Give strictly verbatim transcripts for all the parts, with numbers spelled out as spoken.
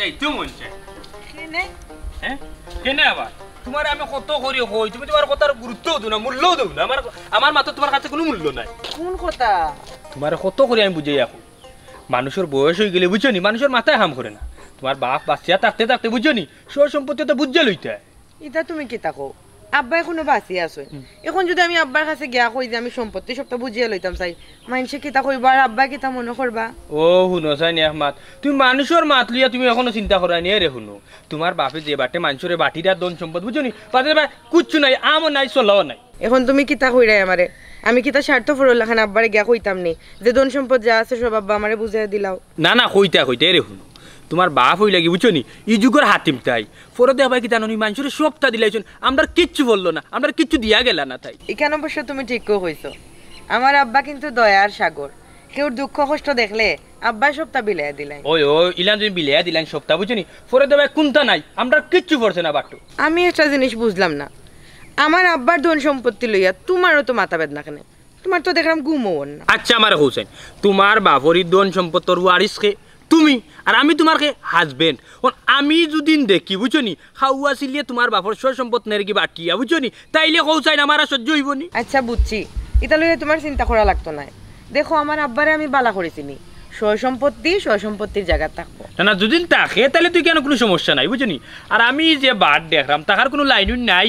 যাইতেও মন চায়। কেনে? হ্যাঁ? কেনে আবার? তুমারে আমি কত করি কই, তুমি তুমার কথার গুরুত্বও দেও না, মূল্যও দেও না। আমার, আমার মাতো তুমার কাছে কুনু মূল্য নাই। কুন কথা? তুমারে কত করি আমি বুঝাইয়া কই। মানুষর বয়স অইগেলে, বুঝছো নি, মানুষর মাথায় কাম করে না। তুমার বাপ বাঁচিয়া থাকতে থাকতে, বুঝছো নি, সয় সম্পত্তি তো বুঝিয়া লইতা। ইতা তুমি কিতা কও? আব্বা অখনো বাঁচিয়া আছইন। হুম। অখন যুদি আমি আব্বার কাছে গিয়া কই যে আমি সম্পত্তি সবটা বুঝিয়া লইতাম চাই, মাইনষে কিতা কইবা আর আব্বায় কিতা মনো করবা? ও হুনো চাইন এক মাত, তুমি মানুষর মাত লইয়া তুমি অখনো চিন্তা কররায় নি। এরে হুনো, তুমার বাপে যে বাটে মানষরে বাটিরা ধন সম্পদ, বুঝছো নি, বাদে ভাই কুচ্ছু নাই, আমও নাই, চলাও নাই। অখন তুমি কিতা কইরায় আমারে? আমি কিতা স্বার্থপরর লাখান আব্বারে গিয়া কইতাম নি যে ধন সম্পদ যা আছে সব আব্বা আমারে বুঝাইয়া দিলাও? না, না, কইতায়, কইতায়, এরে হুনো। তুমার বাপ অইলা গি, বুঝছো নি? ই যুগর হাতিম তাই। পরে দেখবায় কিতা জানো নি, মানষরে সবটা দিলাইছইন, আমরার কিচ্ছু পড়লো না, আমরার কিচ্ছু দিয়া গেলা না তাই। ইখান অবশ্য তুমি ঠিকউ কইছো। আমার আব্বা কিন্তু দয়ার সাগর। কেউর দুঃখ কষ্ট দেখলে আব্বায় সবটা বিলাইয়া দিলাইন। ওই, ওই, ইলান তুমি বিলাইয়া দিলাইন সবটা, বুঝছো নি? পরে দেখবায় কুন্তা নাই, আমরার কিচ্ছু পড়ছে না বাট্টু। আমি একটা জিনিস বুঝলাম না, আমার আব্বার ধন সম্পত্তি লইয়া তুমারও তো মাথা বেদনা কেনে? তুমার তো দেখরাম ঘুমও অর না। আচ্ছা, আমারে কও চাইন, তুমার বাপর ই ধন সম্পত্তির ওয়ারিস কে? তুমি। আর আমি তুমার কে? Husband। অখন আমি যুদি দেখি, বুঝছো নি, খাওয়া ছিলিয়ে তুমার বাপর সয় সম্পদ নেরগি বাটিয়া, বুঝছো নি, তাইলে কও চাইন আমার আর সহ্য অইবো নি। আচ্ছা, বুঝছি, ইতা লইয়া তুমার চিন্তা করা লাগতো নায়। দেখো, আমার আব্বারে আমি বালা করি চিনি, সয় সম্পত্তি সয় সম্পত্তির জাগাত থাকবো। না, না, যুদি থাকে, তাইলে তো ইখানো কুনু সমস্যা নাই, বুঝছো নি? আর আমি যে বাট দেখরাম, তাহার কুনু লাইন নাই।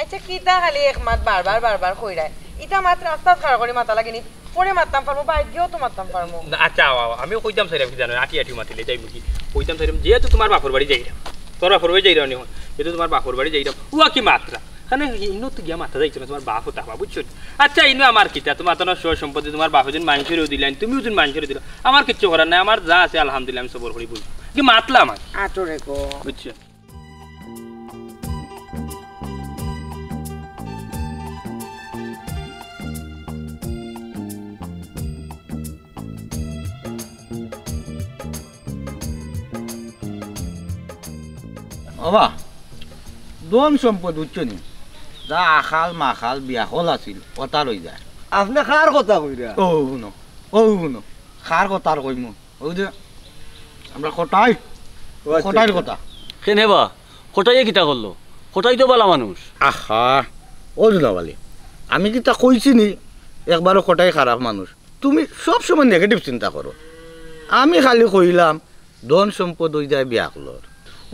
আচ্ছা, কিতা খালি এক মাত বারবার, বারবার কইরায়? ইতা মাত রাস্তাত খাড়া করি মাতা লাগে নি? পরে মাততাম পারমু, বাইত গিয়াও তো মাততাম পারমু। না, আচ্ছা, আও, আও, আমিও কইতাম চাইরাম, কি জানো, আটি আটি মাতিলে যাইমু কি? কইতাম চাইরাম, যেহেতু তুমার বাপর বাড়ি যাইরাম, তুমার বাপর বাড়ি যাইরাম নি অখন, যেহেতু তুমার বাপর বাড়ি যাইরাম, উয়া কি মাতরা? কারণ ইনো তো গিয়া মাতা যাইতো না, তুমার বাপও থাকবা, বুঝছো নি? আচ্ছা, ইনো আমার কিতা, তুমার তো না সয় সম্পত্তি, তুমার বাপে যেন মানষরেও দিলাইন, তুমিও যেন মানষরে দিলাও, আমার কিচ্ছু করার নাই, আমার যা আছে আলহামদুলিল্লাহ আমি সবর করি বই। কি মাতলা আমার? আটো রে গো। বুঝছো? ওবা, ধন সম্পদ বুঝছো নি? যা আকাল মাকাল বিয়াকল আছিল, অতা রই যায়। আপনে কার কথা কইরা? ও হুনো, ও হুনো, কার কথা আর কইমু? ওই যে আমরা কটাই, ও আচ্ছা, কটাইর আচ্ছা। কথা। কেনে বা? কটাইয়ে কিতা করলো? কটাই তো বালা মানুষ। আহা, ও জুনাব আলী, আমি কিতা কইছি নি? একবারও কটাই খারাপ মানুষ। তুমি সব সময় negative চিন্তা করো। আমি খালি কইলাম, ধন সম্পদ অই যায় বিয়াকলর।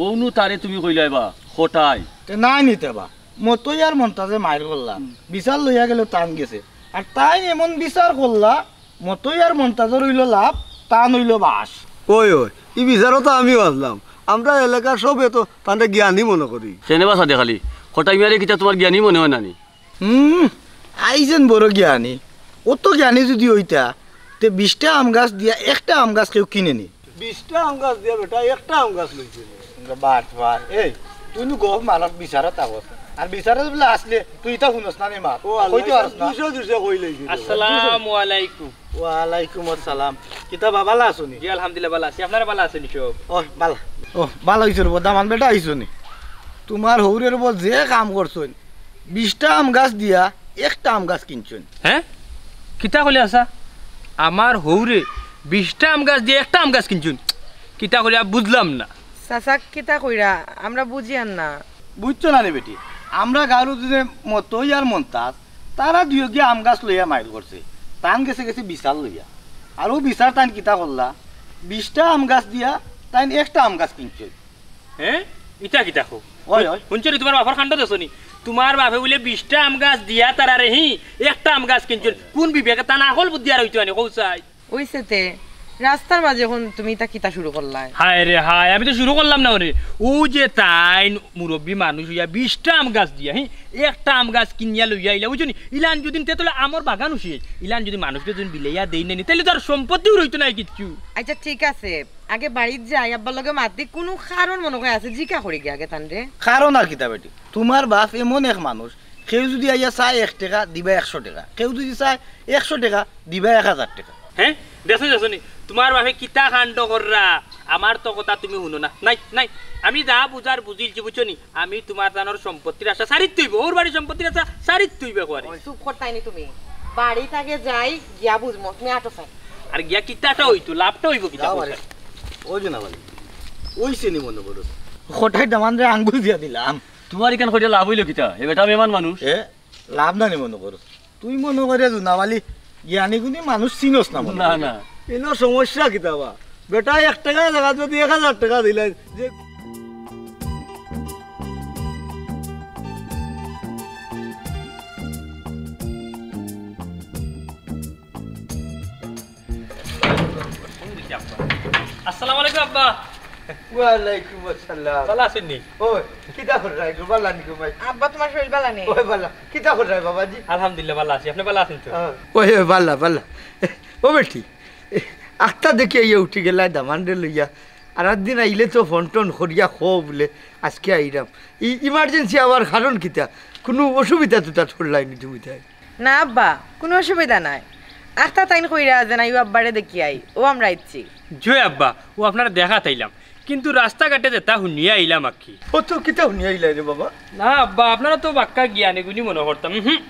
অউনু তারে তুমি কইলায় বা, কটাই। তে নাই নিতে বা। মতই আর মন্তাজে মাইর করলা। হুম। বিচার লইয়া গেল তান গেছে। আর তাইন এমন বিচার করলা, মতই আর মন্তাজর অইলো লাভ, তান অইলো বাস। ওই, ওই, ই বিচারো তো আমিও আছলাম। আমরা এলাকার সবে তো তানরে জ্ঞানী মনো করি। কেনে বা সাদেক আলী, কটাই মিয়ারে কিতা তুমার জ্ঞানী মনো অয় না নি? হুম, আইজেন বড় জ্ঞানী। অত জ্ঞানী যুদি অইতা, তে বিশটা আম গাছ দিয়া একটা আম গাছ কেউ কিনে নি? বিশটা আম গাছ দিয়া বেটা একটা আম গাছ লইছে নি। But, but. এই, তুই নু গপ মারস বিচারো তাবত। আর বিচারো বলে আসলে তুই ইতা হুনস না নি মা। ও আল্লাহ, কইতে পারস না। দুশো দুশো কই লইছে রে। আসসালামু আলাইকুম। ওয়ালাইকুম আসসালাম। কিতা বা, বালা আছো নি? জি, আলহামদুলিল্লাহ, বালা আছি। আপনারা বালা আছইন নি সব? ও, বালা। ও, বালা অইছে রে, দামান বেটা আইছো নি? তুমার হউরের বউ যে কাম করছইন, বিশটা আম গাছ দিয়া একটা আম গাছ কিনছইন। হ্যাঁ? কিতা কইলে আছা? আমার হউরে বিশটা আম গাছ দিয়া একটা আম গাছ কিনছইন? কিতা কইলে বুঝলাম না। চাচা, কিতা কইরা? আমরা বুঝিয়ার না। বুঝছো না রে বেটি, আমরা গাঁওর দুইজনে মতই আর মন্তাজ, তারা দুইওগিয়ে আম গাছ লইয়া মাইর করছে, তান গেছে গেছে বিচার লইয়া। আর অউ বিচার তাইন কিতা করলা, বিশটা আম গাছ দিয়া তাইন একটা আম গাছ কিনছে। হ্যাঁ? ইতা কিতা কও? অয়, অয়। হুনছো নি, তুমার বাপর কাণ্ড দেখছো নি? তুমার বাপে বুলে বিশটা আম গাছ দিয়া তারারে হি একটা আম গাছ কিনছইন। কুন বিবেকে তান আকল বুদ্ধি আর অইতো আনি, কও চাই। অইছে তে, রাস্তার মাঝে অখন তুমি ইতা কিতা শুরু করলায়? হায় রে হায়, আমি তো শুরু করলাম না অনে। অউ যে তাইন মুরব্বি মানুষ অইয়া বিশটা আম গাছ দিয়া, হি, একটা আম গাছ কিনিয়া লইয়া আইলা, বুঝছো নি? ইলান যুদি তে তাইলে আমর বাগান উঠিয়ে, ইলান যুদি মানুষরে যুদি বিলাইয়া দেই না নি, তাইলে তো আর সম্পত্তিও রইতো নায় কিচ্ছু। আচ্ছা, ঠিক আছে, আগে বাড়িত যাই, আব্বার লগে মাতি, কুনু কারণ মনো কয় আছে, জিকা করি গিয়া আগে তানরে। কারণ আর কিতা বেটি? তুমার বাপ এমন এক মানুষ, কেউ যুদি আইয়া চায় এক টেকা, দিবা একশো টেকা, কেউ যুদি চায় একশো টেকা, দিবা এক হাজার টেকা। হ্যাঁ? দেখছো, দেখছো নি? তুমার বাপে কিতা কাণ্ড কররা, আমার তো কথা তুমি হুনো না। নাই, নাই, আমি যা বুঝার বুঝিলছি, বুঝছো নি? আমি তুমার তানর সম্পত্তির আশা ছাড়িত অইবো, অউর বাড়ির সম্পত্তির আশা ছাড়িত অইবো একবারে। চুপ করতায় নি তুমি। বাড়িত আগে যাই, গিয়া বুঝমু, তুমি আটো চাই। আর গিয়া কিতাটা অইতো, লাভটা অইবো কিতা যাও বাড়ি। কইতায়? ওই যে না বাড়ি। অইছে নি মনো করো? কটাই দামানরে আঙ্গুল দিয়া দিলাম। তুমার ইখান কইয়া লাভ অইলো কিতা? এ বেটা মেহমান মানুষ। এ, লাভ না নি মনো করো? তুই মনো করে জুনাবালি জ্ঞানী গুণী মানুষ চিনস না মনো না, করে। না। ইনো সমস্যা কিতা বা? বেটা এক টেকা জাগাত যদি এক হাজার টেকা দিলে যে আসসালামু আলাইকুম আব্বা। ওয়ালাইকুম আসসালাম। ভালা আছইন নি? ওই, কিতা কররায় গো, ভালা নি গো ভাই? আব্বা, তুমার শরীর ভালা নি? ওই ভালা। কিতা কররায় বাবাজি? আলহামদুলিল্লাহ, ভালা আছি। আপনে ভালা আছইন তো? হ্যাঁ। ওই, ওই, ভালা, ভালা। ও বেটি, আখতা দেখি আইয়া উঠি গেলায় দামানরে লইয়া। আর একদিন আইলে তো ফোন টোন করিয়া কও বুলে, আজকে আইরাম। ই emergency আবার কারণ কিতা? কুনু অসুবিধা তো তাত পড়লায় নি তুমি তাই? না আব্বা, কুনু অসুবিধা নাই। আখতা তাইন কইরা যে না, ইউ আব্বারে দেখি আই, অউ আমরা আইছি। জি আব্বা, অউ আপনারে দেখাত আইলাম, কিন্তু রাস্তাঘাটে যেতা হুনিয়া আইলাম আর কি। ও তো কিতা হুনিয়া আইলায় রে বাবা? না আব্বা, আপনারে তো বাক্কা জ্ঞানী গুণী মনো করতাম। হুম,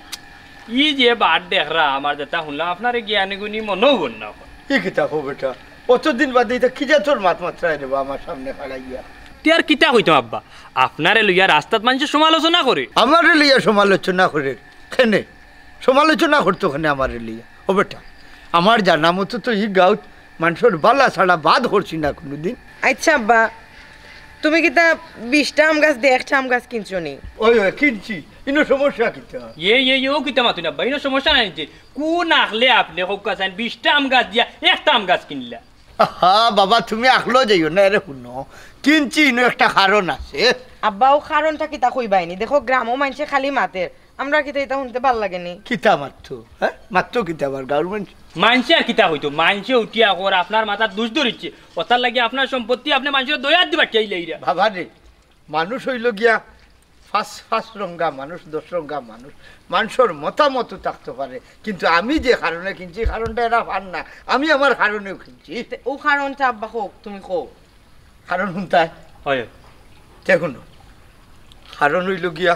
ই যে বাট দেখরাম আর যেতা হুনলাম, আপনারে জ্ঞানী গুণী মনো অর না। ই কিতা কও বেটা? অতদিন বাদে ইতা কি জাতর মাত মাতরায় রে বা আমার সামনে খাড়াইয়া? তে আর কিতা কইতাম আব্বা, আপনারে লইয়া রাস্তাত মানষে সমালোচনা করে। আমারে লইয়া সমালোচনা করে? কেনে? সমালোচনা করতো কেনে আমারে লইয়া? ও বেটা, আমার জানা মতো তো ই গাঁওত মানষর ভালা ছাড়া বাদ করছি না কুনুদিন। আইচ্ছা আব্বা, তুমি কিতা বিশটা আম গাছ দিয়া একটা আম গাছ কিনছো নি? ওই, ওই, কিনছি। ইনো সমস্যা কিতা? ইয়ে, ইয়ে, ইয়ে, অউ কিতা মাতইন আব্বা, ইনো সমস্যা নাই নি তে। কুন আখলে আপনে কউক্কা চাইন, বিশটা আম গাছ দিয়া একটা আম গাছ কিনলা? আহা, বাবা, তুমি আখলো যাইও না, এরে হুনো। কিনছি, ইনো একটা কারণ আছে। আব্বা, অউ কারণটা কিতা কইবায় নি? দেখো, গ্রামো মানষে খালি মাতের, আমরার কিতা ইতা হুনতে ভালা লাগে নি? কিতা মাততো, হ্যাঁ? মাততো কিতা আবার গাঁওর মানষে? মানষে আর কিতা কইতো? মানষে উঠিয়া কর, আপনার মাথাত দুষ ধরিছে। অতার লাগি আপনার সম্পত্তি আপনে মানষরে দয়াত দিবা ঠেইলাইরা। বাবা রে, মানুষ অইলো গিয়া পাঁচ, পাঁচ রঙ্গা মানুষ, দশ রঙ্গা মানুষ, মানষর মতামত থাকতো পারে, কিন্তু আমি যে কারণে কিনছি, কারণটা এরা পার না, আমি আমার কারণেউ কিনছি। তে অউ কারণটা আব্বা কউক, তুমি কও। কারণ হুনতায়? হয়। দেখো না, কারণ অইলো গিয়া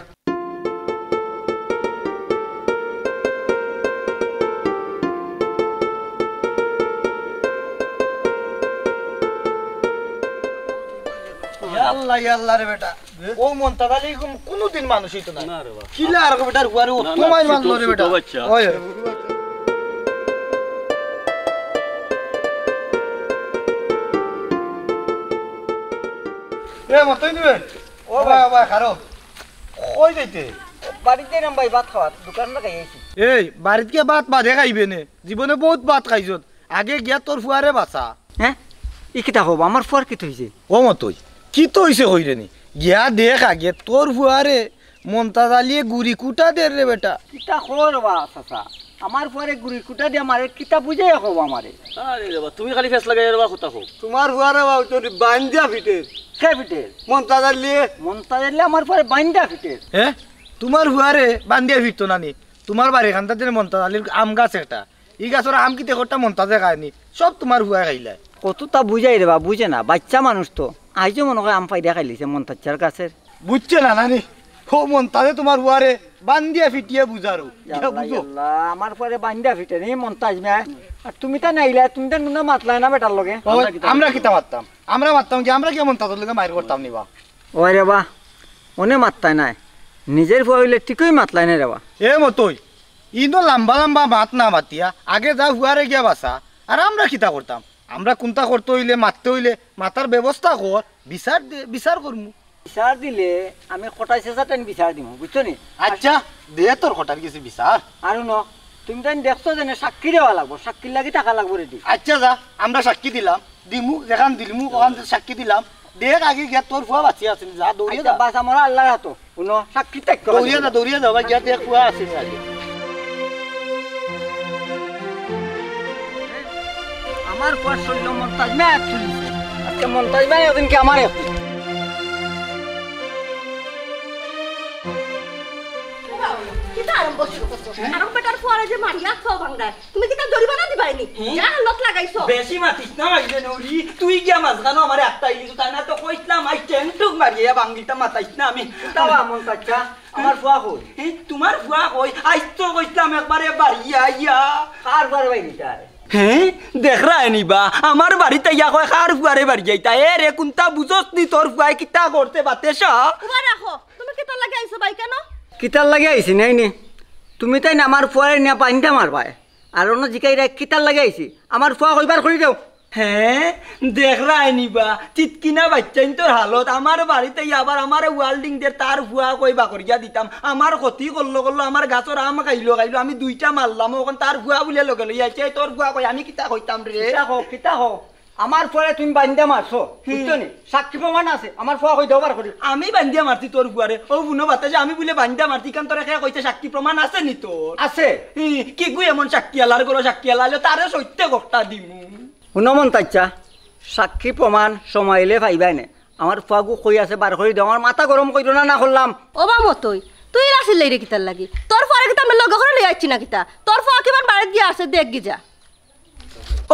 ইয়া আল্লাহ, ইয়া আল্লাহ রে বেটা। অউ মন্তাজ আলী কুন-, কুনুদিন মানুষ অইতো না। না রে বাবা। কিলা আর বেটার হুয়ারে না, না, অত মাইর মারলো রে বেটা। বাচ্চা। ওই, ওই। এ, মতই নিবে? ও ভাই, ও ভাই, খারো। কই যাইতে? বাড়িত যাইরাম ভাই, ভাত খাওয়াত। দোকান লাগাই আইছি। এই, বাড়িত গিয়া ভাত বাদে খাইবে নে। জীবনে বউত ভাত খাইছত। আগে গিয়া তোর ফুয়ারে বাঁচা। হ্যাঁ? ই কিতা কও বা? আমার ফুয়ার কিতা অইছে? ও মতই, কিতা অইছে কইরে নি? গিয়া দেখ আগে তোর ফুয়ারে মন্তাজ আলীয়ে গুড়ি কুটা দের রে বেটা। কিতা কও রে বা চাচা? আমার ফুয়ারে গুড়ি কুটা দিয়া মারে, কিতা বুঝাইয়া কও বা আমারে? আরে রে বা, তুমি খালি ফেস লাগাইয়া রে বা কথা কও। তুমার ফুয়ারে বা অউ তো বাইন্দা ফিটের। কে ফিটের? মন্তাজ আলীয়ে। মন্তাজ আলীয়ে আমার ফুয়ারে বাইন্দা ফিটের। হ্যাঁ? তুমার ফুয়ারে বান্দিয়া ফিটতো না নি? তুমার বাড়ির কান্দাত যে মন্তাজ আলীর আম গাছ একটা, ই গাছর আম কিতা করতা মন্তাজে খায় নি, সব তুমার ফুয়ায় খাইলায়। কততা বুঝাই রে বা, বুঝে না, বাইচ্চা মানুষ তো। আইজও মনো কয় আম পাইরা খাইলিছে মন্তাজ চাচার গাছের। বুঝছে না, না নি? অউ মন্তাজে তুমার ফুয়ারে বান্দিয়া ফিটিয়া বুঝারো। ইয়া আল্লাহ, ইয়া আল্লাহ, আমার ফুয়ারে বান্দিয়া ফিটে নি মন্তাজ মিয়ায়। আর তুমি তা নাইলা, তুমি তা নুনা মাতলায় না বেটার লগে। ওই, আমরা কিতা মাততাম? আমরা মাততাম কি? আমরা কিতা মন্তাজর লগে মাইর করতাম নি বা? ওই রে বা, অনে মাততায় নায়। নিজর ফুয়া অইলে ঠিকউ মাতলায় নায় রে বা। এ মতই, ইনো লাম্বা লাম্বা মাত না মাতিয়া আগে যা ফুয়ারে গিয়া বাঁচা। আর আমরা কিতা করতাম? আমরা কুন্তা করতে অইলে, মাততে অইলে মাতার ব্যবস্থা কর, বিচার দে, বিচার করমু। বিচার দিলে আমি কটাই চাচার তাইন বিচার দিমু, বুঝছো নি? আইচ্ছা, দে তোর কটাইর গেছে বিচার। আর হুনো, তুমি তাইন দেখছো যেনে সাক্ষী দেওয়া লাগবো, সাক্ষীর লাগি থাকা লাগবো রেডি। আইচ্ছা যা, আমরা সাক্ষী দিলাম, দিমু, যেখান দিমু, ওখান সাক্ষী দিলাম। দেখ আগে গিয়া তোর ফুয়া বাঁচিয়া আছে নি, যা দৌড়িয়া আইচ্ছা, যা। বাঁচা মরা আল্লার আতো। হুনো, সাক্ষী থাকো। দৌড়িয়া যা, দৌড়িয়া যা, ভাই, গিয়া দেখ ফুয়া আছে নি আগে। আমার ফুয়ার শরীলো মন্তাজ মিয়া এক তুলিছে। আজকে মন্তাজ মিয়া একদিনকে আমার এক তুলিছে। কিতা আরম্ভ শুরু করছো? আরম্ভ বেটার ফুয়ারে যে মারিয়া খাও ভাঙ্গায়। তুমি কিতা জরিমানা দিবায় নি? হুম? যা হালত লাগাইছো। বেশি মাতিস না, মারিলে নৌরি। তুই গিয়া মাঝখানো আমারে আটকাই দিছো, তাই না তো কইছলাম, আই টেংটুক মারিয়া ভাঙ্গিতা মাতাইস না আমি। তাও আমন কাচ্চা, আমার ফুয়া কই? হে, তুমার ফুয়া কই? আইজ তো কইছলাম একবারে বাড়িয়া আইয়া। কার ফুয়ারে বাড়িয়া আইয়া? হে, দেখরায়নি বা, আমার বাড়িত আইয়া কয় কার ফুয়ারে বাড়ি যাইতা। এ রে, কুন্তা বুঝছনি তোর ফুয়ায় কিতা করছে বাতেশা? উবা রাখো, তুমি কিতার লাগি আইছো বাই কেনে? কিতার লাগি আইছি নাইনি? তুমি তাইন আমার ফুয়ারে নিয়া বাইন্দা মারবায়। আর অনো জিকাইরায় কিতার লাগি আইছি? আমার ফুয়া কইবার করি দেও। হে, দেখরায়নি বা, চিতকিনা বাইচ্চাইন্তর হালত। আমার বাড়িত আইয়া আবার আমারে ওয়ার্নিং দের, তার ফুয়া কইবা করিয়া দিতাম। আমার ক্ষতি করলো করলো, আমার গাছর আম খাইলো খাইলো, আমি দুইটা মারলাম, অখন তার ফুয়া বুলে লগে লইয়া আইছে। তোর ফুয়া কই, আমি কিতা কইতাম রে? কিতা কও, কিতা কও? আমার ফুয়ারে তুমি বাইন্দা মারছো, হুম। বুঝছো নি? সাক্ষী প্রমাণ আছে, আমার ফুয়া কই দেও বার করি। আমি বাইন্দা মারছি তোর ফুয়ারে? ও বুনো বাতাসে, আমি বুলে বাইন্দা মারছি, ইখান তোরে কে কইছে? সাক্ষী প্রমাণ আছে নি তোর? আছে। হুম, কিগু এমন সাক্ষী আলার করো, সাক্ষী আলাইলে তারে সইতে কটা দিমু। হুনো মন্তাজ চাচা, সাক্ষী প্রমাণ সময় আইলে পাইবায় নে। আমার ফুয়াগু কই আছে বার করি দেও, আমার মাথা গরম কইরো না, না করলাম। ও বা মতই, তুই রাসিল রে কিতার লাগি? তোর ফুয়ারে কিতা আমরা লগে করি লইয়া আইছি না কিতা? তোর ফুয়া কিমান বাড়িত গিয়া আছে, দেখ গি যা।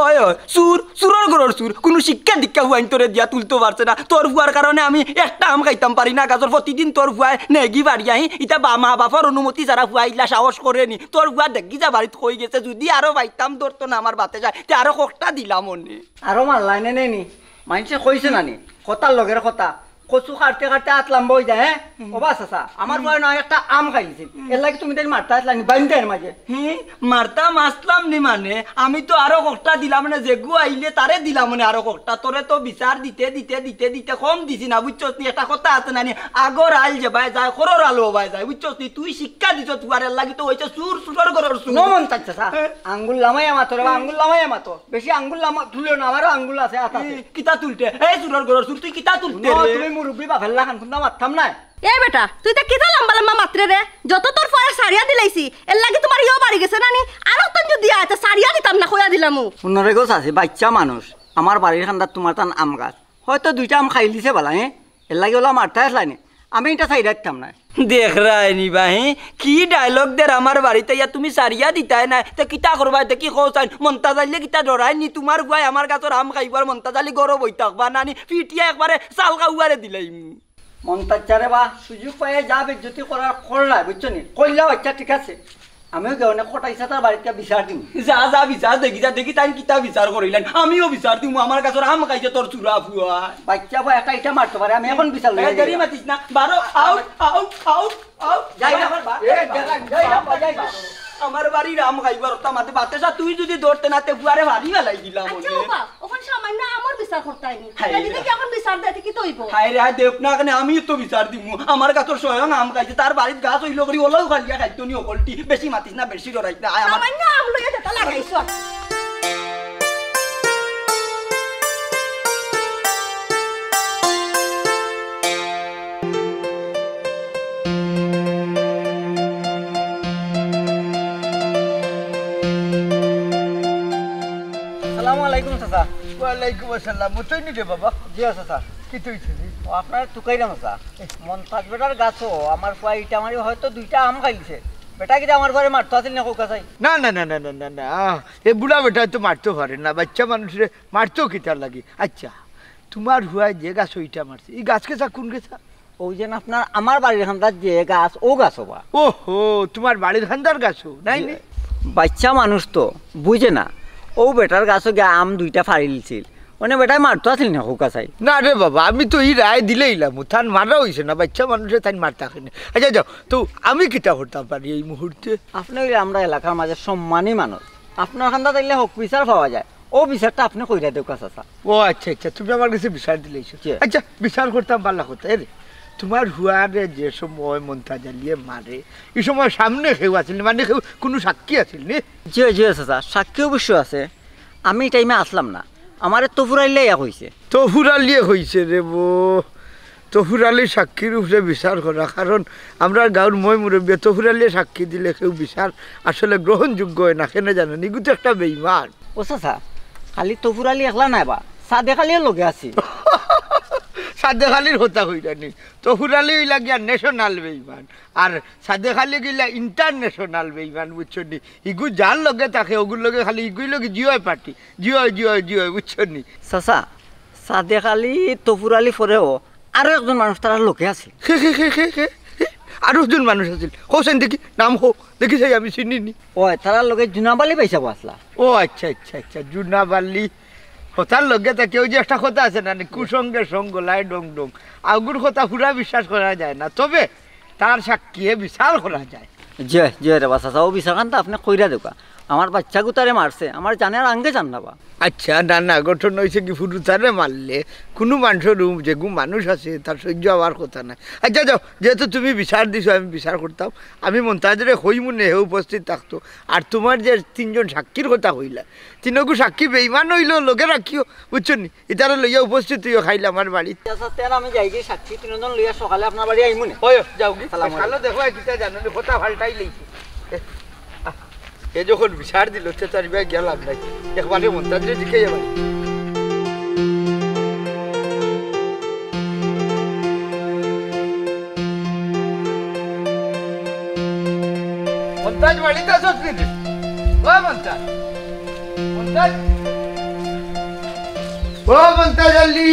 ওই, ওই, চুর, চুরর ঘরর চুর। কুনু শিক্ষা দীক্ষা ফুয়াইন্তরে দিয়া তুলতো পারছে না। তোর ফুয়ার কারণে আমি একটা আম খাইতাম পারি না গাছর। প্রতিদিন তোর ফুয়ায় নেগি বাড়ি আহি, ইতা বা-, মা বাপর অনুমতি ছাড়া ফুয়া ইলা সাহস করে নি। তোর ফুয়া দেখি যা বাড়িত কই গেছে, যুদি আরো পাইতাম ধরতো না আমার বাতাসে, তে আরো কটা দিলাম অনে। আরো মারলায় নে নি? মাইনষে কইছে না নি? কথার লগের কথা। কচু কাটতে কাটতে আত লাম্বা অই যায়, হে? হুম। ও বা চাচা, আমার ফুয়ায় না একটা আম খাইলিছিল। হুম। এর লাগি তুমি তাইন মারতা আছলায় নি, বাইন্দার মাঝে। হুম, মারতাম আছলাম নি মানে, আমি তো আরো কটা দিলাম মানে, যেগু আইলে তারে দিলাম মানে আরো কটা। তোরে তো বিচার দিতে দিতে দিতে দিতে কম দিছি না, বুঝছস নি? একটা কথা আছে না নি, আগর আল যেবায় যায়, খরর আল ওবায় যায়, বুঝছস নি? তুই শিক্ষা দিছস ফুয়ারে, এর লাগি তো অইছে চুর, চুরর ঘরর চুর। হুনো মন্তাজ চাচা, হে? আঙ্গুল লামাইয়া মাতো রে বা, আঙ্গুল লামাইয়া মাতো। বেশি আঙ্গুল লামা-, তুলিও না, আমারও আঙ্গুল আছে, আত আছে। এই, কিতা তুলতে? এই চুরর ঘরর চুর, তুই কিতা তুলতে রে? তুমি মুরব্বি বাপের লাখান, কুন্তা মাততাম নায়। এ বেটা, তুই তা কিতা লাম্বা লাম্বা মাতরে রে? যত তোর ফুয়ারে সারিয়া দিলাইছি, এর লাগি তুমার ইয়ো বাড়ি গেছে না নি? আরো তো যদি আয়, তা সারিয়া দিতাম না, কইয়া দিলামু। হুনো রে গো চাচি, বাইচ্চা মানুষ, আমার বাড়ির কান্দাত তুমার তান আম গাছ, হয়তো দুইটা আম খাইলিছে বালা, হে? এর লাগি ওলা মারতা আছলায় নি, আমি ইটা ছাইড়া দিতাম নায়। দেখরায়নি বা, হে? কি ডায়লগ দের আমার বাড়িত আইয়া, তুমি সারিয়া দিতায় নায়, তে কিতা করবায়, তে কি কও চাইন? মন্তাজ আইলে কিতা ডরায় নি? তুমার ফুয়ায় আমার গাছর আম খাইবো আর মন্তাজ আলী ঘরো বই থাকবা না নি? ফিটিয়া একবারে চাল খাওয়ারে দিলাইমু। মন্তাজ চাচারে বা, সুযোগ পাইয়া যা বেইজ্জতি করার করলায়, বুঝছো নি? করলাও, আচ্ছা, ঠিক আছে। আমিও গিয়া অনেক কটাই সাতার বাড়িত বিচার দিমু। যা, যা, বিচার দেখি, যা, দেখি, তাইন কিতা বিচার করিলাইন। আমিও বিচার দিমু, আমার গাছর আম খাইছে তোর চুরা ফুয়া। বাইচ্চা ফুয়া একটা ইটা মারতো পারে, আমি অখন বিচার লইয়া এই দেরি যাই। মাতিস না, বারো, আউট, আউট, আউট, আউট। যাই না, যাই না, যাই না, যাই না। আমার বাড়ির আম খাইবার ওটা মাতে বাতাসা, তুই যদি ধরতে না, তে ফুয়ারে বাড়ি বেলাই দিলাম আচ্ছা, ওরে। বাবা, অখন সামান্য আমর বিচার করতায় নি। হায় রে। যদি কি অখন বিচার দেয়, তে কিতা অইবো? হায় রে, হায়, দেউক না কেনে, আমিও তো বিচার দিমু। আমার গাছর স্বয়ং আম খাইছে, তার বাড়িত গাছ অইলো করি, ওলাও খালিয়া খাইতো নি অকলটি। বেশি মাতিস না, বেশি ডরাইস না। আয়, আমার সামান্য আম লইয়া যেটা লাগাইছো। আসসালামু আলাইকুম চাচা। ওয়ালাইকুম আসসালাম। মতই নি রে বাবা? জি চাচা। কিতা অইছে রে? ও, আপনার তুকাইরাম চাচা। মন্তাজ বেটার গাছো আমার ফুয়া ইটা মারি হয়তো দুইটা আম খাইলিছে। বেটা কিতা আমার ফুয়ারে মারতো আছিল না, কউক্কা চাই? না, না, না, না, না, না, না। আহ, এ বুড়া বেটায় তো মারতো পারে না, বাইচ্চা মানুষরে মারতো কিতার লাগি? আচ্ছা, তুমার ফুয়ায় যে গাছো ইটা মারছে, ই গাছ কেছা, কুন গাছ? অউ যেন আপনার আমার বাড়ির কান্দাত যে গাছ, অউ গাছ ওবা। ওহো, তুমার বাড়ির কান্দার গাছো, নায় নি? বাইচ্চা মানুষ তো, বুঝে না। অউ বেটার গাছো গিয়া আম দুইটা ফাড়িলিছিল। অনে বেটায় মারতো আছিল না, কউক্কা চাই? না রে বাবা, আমি তো ই রায় দিলাইলাম, তান মারা অইছে না, বাইচ্চা মানুষে তাইন মারতা কেনে। আচ্ছা যাও, তো আমি কিতা করতাম পারি এই মুহূর্তে? আপনে অইলে আমরা এলাকার মাঝে সম্মানী মানুষ, আপনার কান্দাত আইলে হক বিচার পাওয়া যায়। অউ বিচারটা আপনে কইরা দেউক্কা চাচা। ও আচ্ছা, আচ্ছা, তুমি আমার গেছে বিচার দিলাইছো। জি। আচ্ছা, বিচার করতাম, ভালা কথা। এরে, তুমার ফুয়ারে যে সময় মন্তাজ আলীয়ে মারে, ই সময় সামনে কেউ আছিল নি? মানে কেউ, কুনু সাক্ষী আছিল নি? জি, জি চাচা, সাক্ষী অবশ্য আছে। আমি ই টাইমে আছলাম না, আমারে তফুর আলীয়ে ইয়া কইছে। তফুর আলীয়ে কইছে রে বো। তফুর আলী সাক্ষীর উপরে বিচার করা, কারণ আমরার গাউর ময়-মুরব্বিয়ে তফুর আলীয়ে সাক্ষী দিলে কেউ বিচার আসলে গ্রহণযোগ্য অয় না। কেনে জানো নি? ইগু তো একটা বেইমান। ও চাচা, খালি তফুর আলী একলা নায় বা, সাদেক আলীও লগে আছে। সাদেক আলীর কথা কইরা নি? তফুর আলী অইলা গিয়া national বেইমান, আর সাদেক আলী অইলা international বেইমান, বুঝছো নি? ইগু যার লগে থাকে, অগুর লগে খালি ইগুর লগে জিওয় party, জিওয়, জিওয়, জিওয়, বুঝছো নি? চাচা, সাদেক আলী, তফুর আলী পরেও আরো একজন মানুষ তারার লগে আছে। কে, কে, কে, কে, কে? আরো দুইজন মানুষ আছিল, কও চাইন দেখি, নাম কও দেখি চাই, আমি চিনি নি। ওই, তারার লগে জুনাব আলী ভাইসাব আছলা। ও আচ্ছা, আচ্ছা, আচ্ছা, জুনাব আলী। কথার লগে তা কেউ যে একটা কথা আছে না নি, কুসঙ্গে সঙ্গ লাই ডং ডং। আগুর কথা পুরা বিশ্বাস করা যায় না, তবে তার সাক্ষীয়ে বিচার করা যায়। জি, জি রে বা চাচা, অউ বিচারখান তো আপনে কইরা দেউক্কা। আমার বাইচ্চাগুতারে মারছে, আমার জানের আঙ্গে জান না বা। আচ্ছা, না, না, ঘটনা অইছে কি, ফুরুতারে মারলে কুনু মানষর উ-, যেগু মানুষ আছে, তার সইজ্য অওয়ার কথা নায়। আচ্ছা, যাও, যেহেতু তুমি বিচার দিছো, আমি বিচার করতাম। আমি মন্তাজরে কইমু নে, হে উপস্থিত থাকতো। আর তুমার যে তিনজন সাক্ষীর কথা কইলা, তিনগু সাক্ষী বেইমান অইলেও লগে রাখিও, বুঝছো নি? ইতারে লইয়া উপস্থিত অইও কাইল আমার বাড়িত। আচ্ছা, তে আমি যাইগি সাক্ষী তিনজন লইয়া, সকালে আপনার বাড়ি আইমু নে। ওই, যাওগি। সালাম আলাইকুম। কালো দেখো, কিতা জানো নি, কথা পাল্টাই লইছে। এ, আহ, এ যখন বিচার দিল, তে তার বিয়া গেলাম নাই। একবারে মন্তাজরে জিকাইয়া বাড়ি। মন্তাজ বাড়িত আছস নি রে? ও মন্তাজ। মন্তাজ। ও মন্তাজ আলী।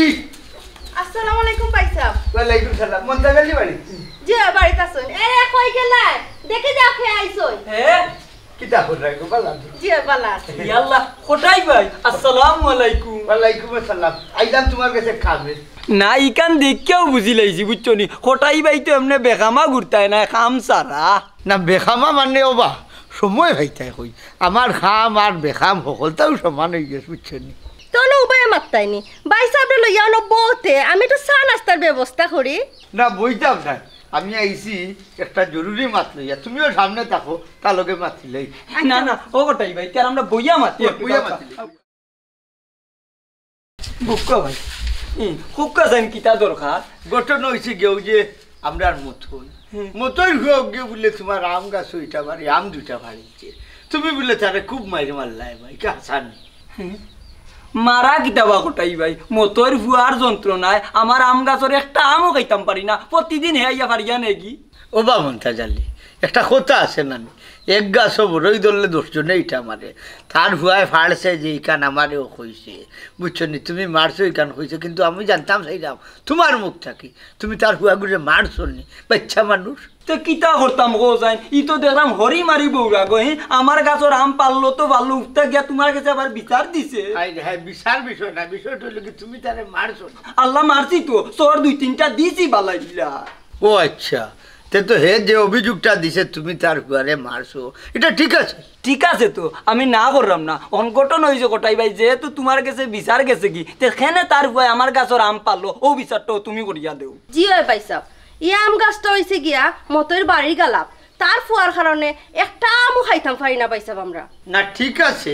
আসসালামু আলাইকুম ভাইসাব। ওয়ালাইকুম সালাম। মন্তাজ আলী বাড়িত? জি, বাড়িত আছইন। এ, কই গেলায়? দেখি যাও, কে আইছইন। হে? কিতা কররায় গো, বালা? জি, বালা আছি। ইয়াল্লা, কটাই ভাই, আসসালামু আলাইকুম। ওয়ালাইকুম আসসালাম। আইলাম তুমার গেছে কামে। না, ইখান দেখিয়াউ বুঝিলাইছি, বুঝছো নি? কটাই ভাই তো এমনে বেকামা ঘুরতায় নায়, কাম ছাড়া। না, বেকামা মানে ওবা, সময় পাইতায় কই। আমার কাম আর বেকাম হকলতাউ সমান অইগেছে, বুঝছো নি? তে অনো উবায় মাততায় নি। ভাইসাবরে লইয়া অনো বওতে, আমি একটু চা নাস্তার ব্যবস্থা করি। না, বইতাম নায়। আমি আইছি একটা জরুরি মাত লইয়া, তুমিও সামনে থাকো, তার লগে মাতিলাই। না, না, ও কটাই ভাই, তে আর আমরা বইয়া মাতি ও, একটু বইয়া দাও। মাতিলাই। বুক্কা ভাই, হুম, বুক্কা জান কিতা দরকার? ঘটনা অইছে গিয়া অউ যে আমরার মতই, হুম। মতইর ফুয়া গিয়া বুলে তুমার আম গাছো ইটা মারি, আম দুইটা ফাড়িছে। তুমি বুলে তারে খুব মাইর মারলায় ভাই, কা হাছা নি? হুম। মারা কিতা বা কটাই ভাই? মতইর ফুয়ার যন্ত্রণায় আমার আম গাছর একটা আমও খাইতাম পারি না, প্রতিদিন হে আইয়া ফাড়িয়া নেগি। ওবা মন্তাজ আলী, একটা কথা আছে না নি, এক গাছো বড়ই ধরলে দশ জনে ইটা মারে। তার ফুয়ায় ফাড়ছে যে ইখান আমারেও কইছে, বুঝছো নি? তুমি মারছো ইখান কইছে, কিন্তু আমি জানতাম চাইরাম তুমার মুখ থাকি, তুমি তার ফুয়াগুরে মারছো নি, বাইচ্চা মানুষ। তে কিতা করতাম কও চাইন? ই তো দেখরাম হরি মারি বউরা গো, হে? আমার গাছর আম পারলো তো পারলো, উফতা গিয়া তুমার গেছে আবার বিচার দিছে। হায় রে হায়, বিচার বিষয় না, বিষয়টা অইলো কি তুমি তারে মারছো না। আল্লাহ, মারছি তো, চড় দুই তিনটা দিছি বালাইলা। ও আচ্ছা, তে তো হে যে অভিযোগটা দিছে তুমি তার ফুয়ারে মারছো, ইটা ঠিক আছে? ঠিক আছে তো, আমি না কররাম না। অখন ঘটনা অইছে কটাই ভাই, যেহেতু তুমার গেছে বিচার গেছেগি, তে কেনে তার ফুয়ায় আমার গাছর আম পারলো, অউ বিচারটাও তুমি করিয়া দেও। জি অয় ভাইসাব, ই আম গাছটা অইছে গিয়া মতইর বাড়ির গালাপ, তার ফুয়ার কারণে একটা আমও খাইতাম পারি না ভাইসাব আমরা। না, ঠিক আছে,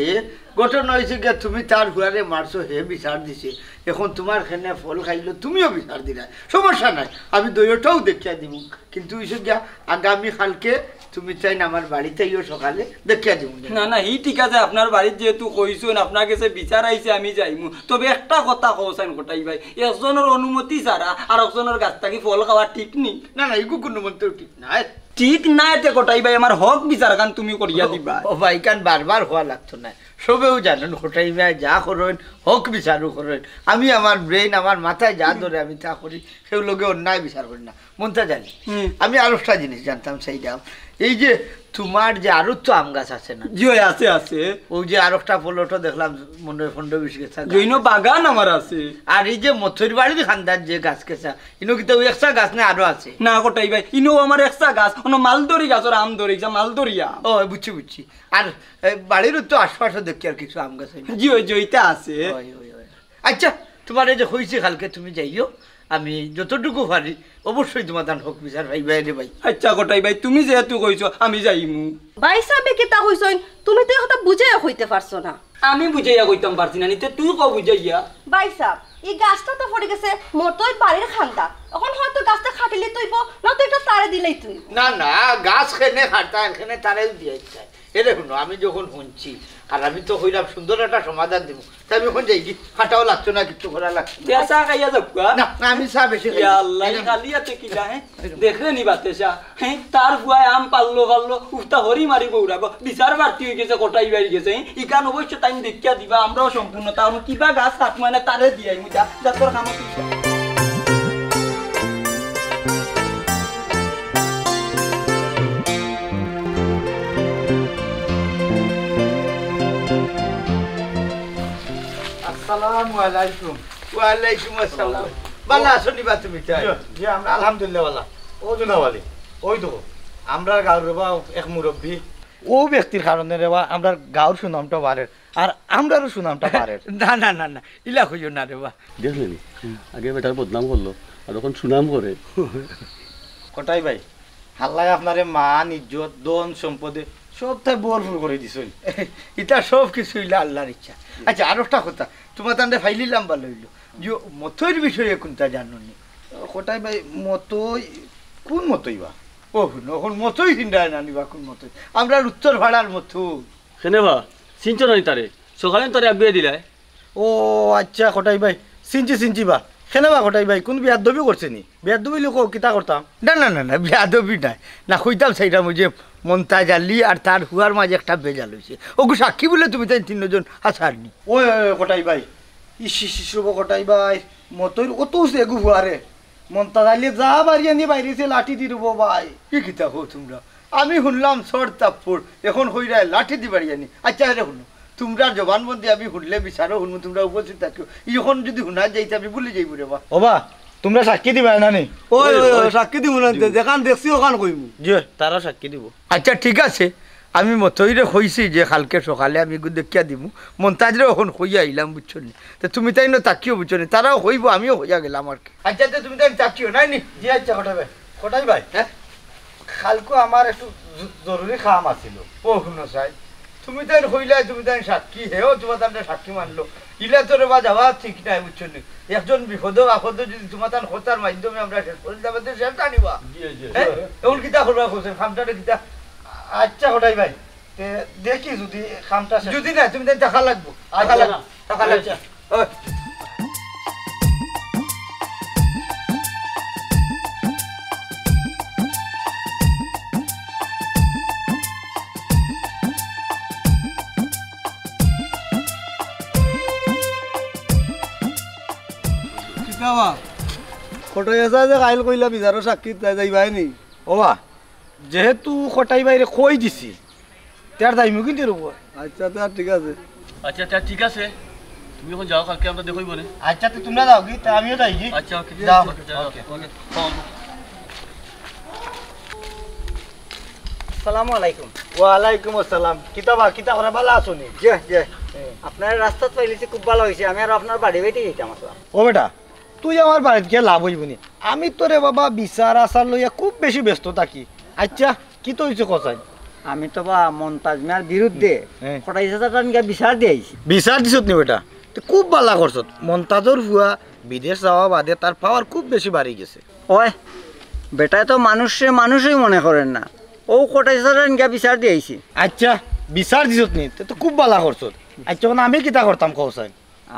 ঘটনা অইছে গিয়া তুমি তার ফুয়ারে মারছো, হে বিচার দিছে, অখন তুমার কেনে ফল খাইলো, তুমিও বিচার দিলায়, সমস্যা নাই, আমি দুইওটাউ দেখিয়া দিমু। কিন্তু অইছে গিয়া আগামী কালকে তুমি চাইন আমার বাড়িত আইও সকালে, দেখিয়া দিমু। না, না, হি ঠিক আছে, আপনার বাড়িত যেহেতু কইছইন, আপনার গেছে বিচার আইছে, আমি যাইমু। তবে একটা কথা কও চাইন কটাই ভাই, একজনর অনুমতি ছাড়া আরকজনর গাছ থাকি ফল খাওয়া ঠিক নি? না, না, ইগু কুনু মন্তেউ ঠিক নায়। ঠিক নায় তে কটাই ভাই, আমার হক বিচারখান তুমি করিয়া দিবায়। ও ভাই, ইখান বারবার কওয়া লাগতো নায়, সবেউ জানইন কটাই ভাই যা করইন, হক বিচারউ করইন। আমি আমার brain, আমার মাথায় যা ধরে আমি তা করি, কেউর লগে অন্যায় বিচার করি না। মন্তাজ আলী, হুম। আমি আরোকটা জিনিস জানতাম চাইরাম, এই যে তুমার যে আরো তো আম গাছ আছে না? জি অয়, আছে, আছে। অউ যে আরোকটা plot-ও দেখলাম, মনে অয় পনরো বিশ গেছা গাছ। জৈন বাগান আমার আছে। আর এই যে মতইর বাড়ির কান্দাত যে গাছ গেছা, ইনো কিতা অউ একটা গাছ না আরো আছে? না কটাই ভাই, ইনো আমার একটা গাছ, অনো মালদরি গাছর আম ধরি, যা মালদরি আম। ও, বুঝছি, বুঝছি। আর, এ, বাড়ির তো আশপাশও দেখি আর কিছু আম গাছ অইন। জি অয়, জি অয়, ইতা আছে। অয়, অয়, অয়। আচ্ছা, তুমারে যে কইছি কালকে তুমি যাইও, আমি যতটুকু পারি অবশ্যই তুমার তান হক বিচার পাইবায় রে ভাই। আচ্ছা কটাই ভাই, তুমি যেহেতু কইছো, আমি যাইমু। ভাইসাবে কিতা কইছইন, তুমি তো ই কথা বুঝাইয়া কইতে পারছো না। আমি বুঝাইয়া কইতাম পারছি না নি, তে তুই ক বুঝাইয়া। ভাইসাব, ই গাছটা তো পড়ি গেছে মতইর বাড়ির কান্দাত, অখন হয়তো গাছটা কাটিলে থইবো, না তো ইটা তারে দিলেই থইবো। না, না, গাছ কেনে কাটতা, কেনে তারেউ দিয়া দিতা। এরে হুনো, আমি যখন হুনছি, আর আমি তো কইলাম সুন্দর একটা সমাধান দিমু, তে আমি অখন যাইগি, কাটাও লাগতো না, কিচ্ছু করা লাগতো না। তে চা খাইয়া যাউক্কা। না, না, আমি চা বেশি খাই না। ইয়া আল্লাহ, ই খালি আতে কিলা, হে? দেখরে নি বাতে চা, হে? তার ফুয়ায় আম পারলো, পারলো, উফতা হরি মারি বউরা গো, বিচার প্রার্থী অইগেছে, কটাই ভাইর গেছে, হে? ইখান অবশ্য তাইন দেখিয়া দিবা, আমরাও সম্পূর্ণ, তা অনো কিবা গাছ কাটমু না, তারে দিয়াইমু, যা, যা তোর কামো তুই যা। আসসালামু আলাইকুম। ওয়ালাইকুম আসসালাম। ভালা আছো নি বা তুমি তাই? জি, জি, আমরা আলহামদুলিল্লাহ ভালা। ও জুনাব আলী, ওই দেখো, আমরার গাঁওর রে বা এক মুরব্বি। ও ব্যক্তির কারণে রে বা আমরার গাঁওর সুনামটা বাড়ের, আর আমরারও সুনামটা বাড়ের। না, না, না, না, ইলা কইও না রে বা। দেখলে নি? আগে বেটার বদনাম করলো, আর অখন সুনাম করে। কটাই ভাই, আল্লায় আপনারে মান, ইজ্জত, ধন, সম্পদে সবতায় ভরপুর করি দিছইন। ইতা সব কিছু ইলা আল্লার ইচ্ছা। আচ্ছা, আর একটা কথা, তুমার তানরে ফাইলিলাম বা লইলো, যে মতইর বিষয়ে কুনতা জানো নি? কটাই ভাই, মতই, কুন মতই বা? ও হুনো, অখন মতই চিন্তায় না নিবা কুন মতই? আমরার উত্তর ফাড়ার মতই। কেনে বা? চিনছো না নি তারে? সকালে তারে আগুয়ে দিলায়। ও আচ্ছা, কটাই ভাই, চিনছি, চিনছি বা। কেনে বা কটাই ভাই, কুন বেয়াদবি করছে নি? বেয়াদবি লোক কিতা করতাম? না, না, না, না, বেয়াদবি নাই। না, কইতাম চাইরাম ওই যে মন্তাজ আলী আর তার ফুয়ার মাঝে একটা বেজাল অইছে। ওগু সাক্ষী বুলে তুমি তাইন তিনজন আছার নি। ওই, ওই, ওই, কটাই ভাই। ইস, ইস, ইস, রবো কটাই ভাই। মতইর অত উঠছে এগু ফুয়ারে। মন্তাজ আলী যা বাড়ি আনি বাইরেছে লাঠি দি রবো ভাই। কি কিতা কও তুমরা? আমি হুনলাম চড় থাপ্পড়, অখন কইরায় লাঠি দি বাড়ি আনি। আচ্ছা, এরে হুনো, তুমরার জবানবন্দি আমি হুনলে বিচারও হুনমু, তুমরা উপস্থিত থাকিও। অখন যুদি হুনা যাইতে আমি ভুলি যাইমু রে বা। ও বা, তুমরা সাক্ষী দিবায় না নি? ওই, ওই, ওই, সাক্ষী দিমু না, যেখান দেখছি অখান কইমু। জি, তারা সাক্ষী দিবো। আচ্ছা, ঠিক আছে, আমি মতইরে কইছি যে কালকে সকালে আমি এগু দেখিয়া দিমু। মন্তাজরে অখন কইয়া আইলাম, বুঝছো নি? তে তুমি তাইন থাকিও, বুঝছো নি? তারাও কইবো, আমিও কইয়া গেলাম আর কি। আচ্ছা, তে তুমি তাইন থাকিও, নায় নি? জি, আচ্ছা, কটাই ভাই। কটাই ভাই, হ্যাঁ? কালকু আমার একটু জ-, জরুরি কাম আছিল। ও হুনো চাই, তুমি তাইন কইলায়, তুমি তাইন সাক্ষী, হেও তুমার তানরে সাক্ষী মানলো। ইলা তো রে বা যাওয়া ঠিক নায়, বুঝছো নি? একজন বিপদো আপদো যুদি তুমার তান কথার মাধ্যমে আমরা শেষ করি দিতাম, তে শেষ না নি বা? জি, জি। হ্যাঁ? অখন কিতা করবা কওছেন, কামটারে কিতা? আচ্ছা, কটাই ভাই, তে দেখি যুদি কামটা শেষ। যুদি না, তুমি তাইন থাকা লাগবো। থাকা আচ্ছা। লাগবো। থাকা লাগবো। আচ্ছা। ওই। কিতা বা? কটাই চাচা যে কাইল কইলা বিচারো সাক্ষী যাইবায় নি? ও বা, যেহেতু কটাই ভাইরে কই দিছি, তে আর যাইমু কিন্তু রবো। আচ্ছা, তে আর ঠিক আছে। আচ্ছা, তে আর ঠিক আছে। তুমি অখন যাও, কালকে আমরা দেখইবো নে। আচ্ছা, তে তুমরা যাও কি? তে আমিও যাই কি? আচ্ছা, ওকে। যাও। ওকে, যাও। ওকে। ওকে। আসসালামু আলাইকুম। ওয়ালাইকুম আসসালাম। কিতা বা, কিতা করা, ভালা আছো নি? জি, জি। আপনারে রাস্তাত পাইলিছি, খুব ভালা অইছে। আমি আর আপনার বাড়ি বাড়িতে যাইতাম আসলাম। ও বেটা, তুই আমার বাড়িত গিয়া লাভ অইবো নি? আমি তো রে বাবা বিচার আচার লইয়া খুব বেশি ব্যস্ত থাকি। আচ্ছা, কিতা অইছে কও চাই? আমি তো বা মন্তাজ মিয়ার বিরুদ্ধে হ্যাঁ। কটাই চাচার টান গিয়া বিচার দিয়া আইছি। বিচার দিছত নি বেটা? তে খুব ভালা করছত। মন্তাজর ফুয়া বিদেশ যাওয়া বাদে তার power খুব বেশি বাড়ি গেছে। ওই, বেটায় তো মানুষরে মানুষই মনে করের না। অউ কটাই চাচার টান গিয়া বিচার দিয়া আইছি। আচ্ছা, বিচার দিছত নি? তে তো খুব ভালা করছত। আচ্ছা, অখন আমি কিতা করতাম কও চাই?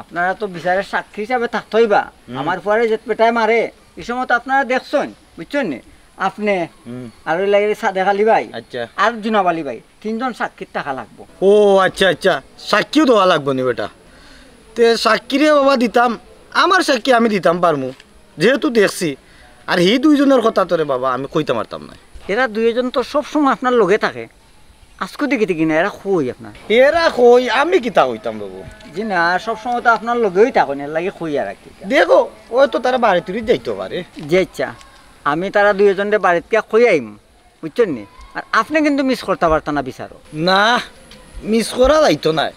আপনারা তো বিচারর সাক্ষী হিসাবে থাকতা অইবা। হুম। আমার ফুয়ারে যে বেটায় মারে, ই সময় তো আপনারা দেখছইন, বুঝছইন নি? আপনে, হুম। আর অউ লাগি সাদেক আলী ভাই, আচ্ছা। আর জুনাব আলী ভাই, তিনজন সাক্ষীত থাকা লাগবো। ও আচ্ছা, আচ্ছা, সাক্ষীও দেওয়া লাগবো নি বেটা? তে সাক্ষীরে বাবা দিতাম, আমার সাক্ষী আমি দিতাম পারমু, যেহেতু দেখছি। আর হি দুইজনর কথা তো রে বাবা আমি কইতাম পারতাম নায়। এরা দুইজন তো সব সময় আপনার লগে থাকে। আজকু দেখি দেখি না, এরা কই আপনার? এরা কই, আমি কিতা কইতাম বাবু? জি না, সব সময় তো আপনার লগেউ থাকইন, এর লাগি কই আর কি। দেখো, অয়তো তারা বাড়ি তুড়ি যাইতো পারে। জি আচ্ছা, আমি তারা দুইজনরে বাড়িত গিয়া কই আইমু, বুঝছইন নি? আর আপনে কিন্তু miss করতা পারতা না বিচারো। না, miss করা যাইতো নায়।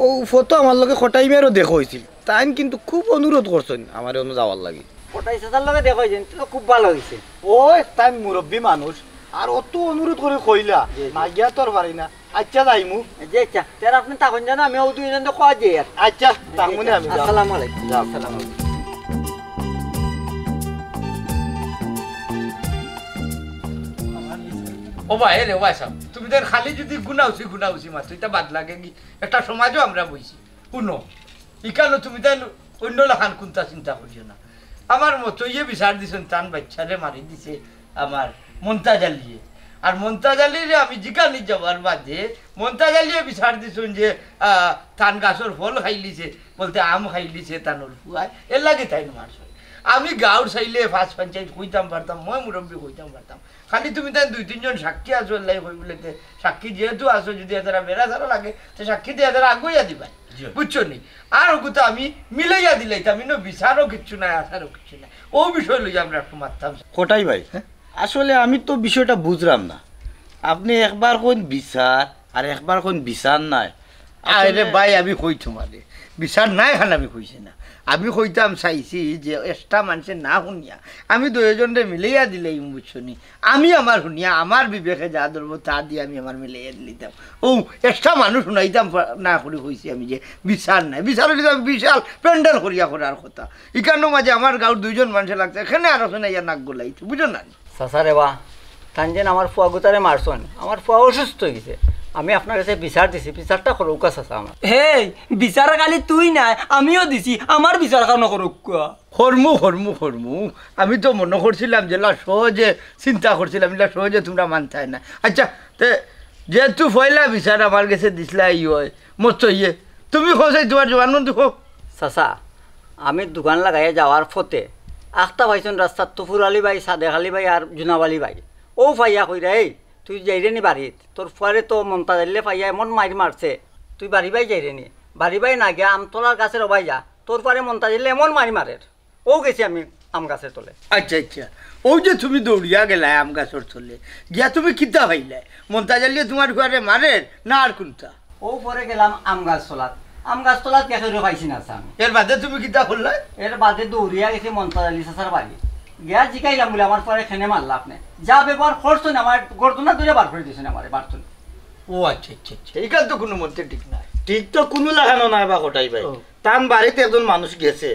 অউ ফটো আমার লগে কটাই মিয়ারও দেখা অইছিল। তাইন কিন্তু খুব অনুরোধ করছইন আমারে অনো যাওয়ার লাগি। কটাই চাচার লগে দেখা অইছে, তো খুব ভালা অইছে। ওই, তাইন মুরব্বি মানুষ, আর অত অনুরোধ করি কইলা, জি, জি। না গিয়া তো আর পারি না। আচ্ছা, যাইমু। জি, আচ্ছা। তে আপনে থাকইন যেন, আমি অউ দুইজনরে কওয়া যাই আর। আচ্ছা, জি, থাকমু নে আচ্ছা। আমি, যাও। আসসালামু আলাইকুম। যাও। আসসালামু আলাইকুম। ও ভাই, এ রে, ও ভাই সাব, তুমি তো খালি যুদি গুনাউসি, গুনাউসি মাতো, ইটা বাদ লাগে নি? একটা সমাজো আমরা বইছি। হুনো, ইখানো তুমি তাইন অইন্য লাখান কুন্তা চিন্তা করিও না। আমার মতইয়ে বিচার দিছইন, তান বাইচ্চারে মারি দিছে আমার মন্তাজ আলীয়ে। আর মন্তাজ আলীরে আমি জিকানি যাওয়ার বাদে মন্তাজ আলীয়ে বিচার দিছইন যে, আহ, তান গাছর ফল খাইলিছে, বলতে আম খাইলিছে তানর ফুয়ায়, এর লাগি তাইন মারছইন। আমি গাঁওর চাইলে পাঁচ পঞ্চায়েত কইতাম পারতাম, ময় মুরব্বি কইতাম পারতাম। খালি তুমি তাইন দুই তিনজন সাক্ষী আছো, এর লাগি কই বুলে তে সাক্ষী যেহেতু আছো, যুদি এতারা বেড়া ছাড়া লাগে, তে সাক্ষী দিয়া এতারা আগুইয়া দিবায়। বুঝছো নি? আর ওগুতা আমি মিলাইয়া দিলাইতাম, ইনো বিচারও কিচ্ছু নাই, আচারও কিচ্ছু নাই। ও বিষয় লইয়া আমরা একটু মারতাম। কটাই ভাই, আসলে আমি তো বিষয়টা বুঝলাম না। আপনি একবার কইন বিচার, আর একবার কইন বিচার নাই। আরে ভাই, আমি কই তোমারে বিচার নাই খান আমি কইছি না। আমি কইতাম চাইছি যে এক্সট্রা মানুষে না শুনিয়া আমি দুইজনরে মিলাইয়া দিলাইমু, বুঝছো নি? আমি আমার শুনিয়া আমার বিবেকে যা ধরবো তা দিয়া আমি আমার মিলাইয়া দিলাইতাম। ও এক্সট্রা মানুষ শুনাইতাম পা-, না করি কইছি আমি যে বিচার নাই। বিচার অইলে তো আমি বিশাল প্যান্ডেল করিয়া করার কথা। ইকানোর মাঝে আমার গাঁওর দুইজন মানুষে লাগছে, এখানে আরো শুনাইয়া নাক গলাইছে, বুঝো না? চাচা রে বা, তান যেন আমার ফুয়াগুতারে মারছইন, আমার ফুয়া অসুস্থ অইগেছে। আমি আপনার কাছে বিচার দিছি, বিচারটা করউক্কা চাচা আমার। হেই, বিচার খালি তুই নায়, আমিও দিছি, আমার বিচার খানো করউক্কা। করমু, করমু, করমু। আমি তো মনো করছিলাম যেলা সহজে চিন্তা করছিলাম, ইলা সহজে তুমরা মানতায় না। আচ্ছা, তে যেহেতু পয়লা বিচার আমার গেছে দিছলায়, ই অয়, মত ইয়ে, তুমি কও চাই তুমার জবানবন্দি কও। চাচা, আমি দোকান লাগাইয়া যাওয়ার পথে আখতা পাইছইন রাস্তাত তুফুর আলী ভাই, সাদেক আলী ভাই আর জুনাব আলী ভাই। অউ পাইয়া কইরা, "এই, তুই যাইরে নি বাড়িত? তোর ফুয়ারে তো মন্তাজ আলীয়ে পাইয়া এমন মাইর মারছে, তুই বাড়ি বায় যাইরে নি? বাড়ি বায় না গিয়া আমতলার গাছর অবায় যা, তোর ফুয়ারে মন্তাজ আলীয়ে এমন মাইর মারের।" অউ গেছি আমি আম গাছর তলে। আচ্ছা, আচ্ছা, অউ যে তুমি দৌড়িয়া গেলায় আম গাছর তলে, গিয়া তুমি কিতা পাইলায়? মন্তাজ আলীয়ে তুমার ফুয়ারে মারের না আর কুনতা? অউ পরে গেলাম আম গাছ তলাত, আম গাছ তলাত গিয়া কেউরে পাইছি না চাচা আমি। এর বাদে তুমি কিতা করলায়? এর বাদে দৌড়িয়া গেছি মন্তাজ আলী চাচার বাড়ি, গিয়া জিকাইলাম বুলে, "আমার ফুয়ারে কেনে মারলা আপনে? যা ব্যবহার করছইন আমার গর্দনা ধরিয়া বার করি দিছইন আমারে বাড়িত।" ও আচ্ছা, আচ্ছা, আচ্ছা, ইখান তো কুনু মতে ঠিক নায়। ঠিক তো কুনু লাখানো নায় বা কটাই ভাই। ও। তান বাড়িত একজন মানুষ গেছে,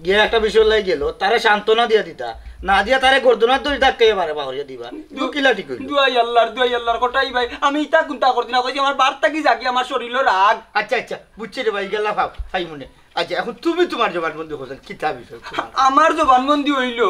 গিয়া একটা বিষয় লাগি গেল, তারে সান্ত্বনা দিয়া দিতা, না দিয়া তারে গর্দনা ধরি ধাক্কাইয়া বারে বাহরিয়া দিবা। দু-, কিলা ঠিক অইল? দুয়াই আল্লাহর, দুয়াই আল্লাহর, কটাই ভাই, আমি ইতা কুনতা করছি না, কইছি আমার বাড়ি থাকি যাগি, আমার শরীলো রাগ। আচ্ছা, আচ্ছা, বুঝছি রে ভাই, গেলা ভাব, হাই মনে। আচ্ছা, এখন তুমি তুমার জবানবন্দি করছো, কিতা বিষয় তুমার? আমার জবানবন্দি অইলো।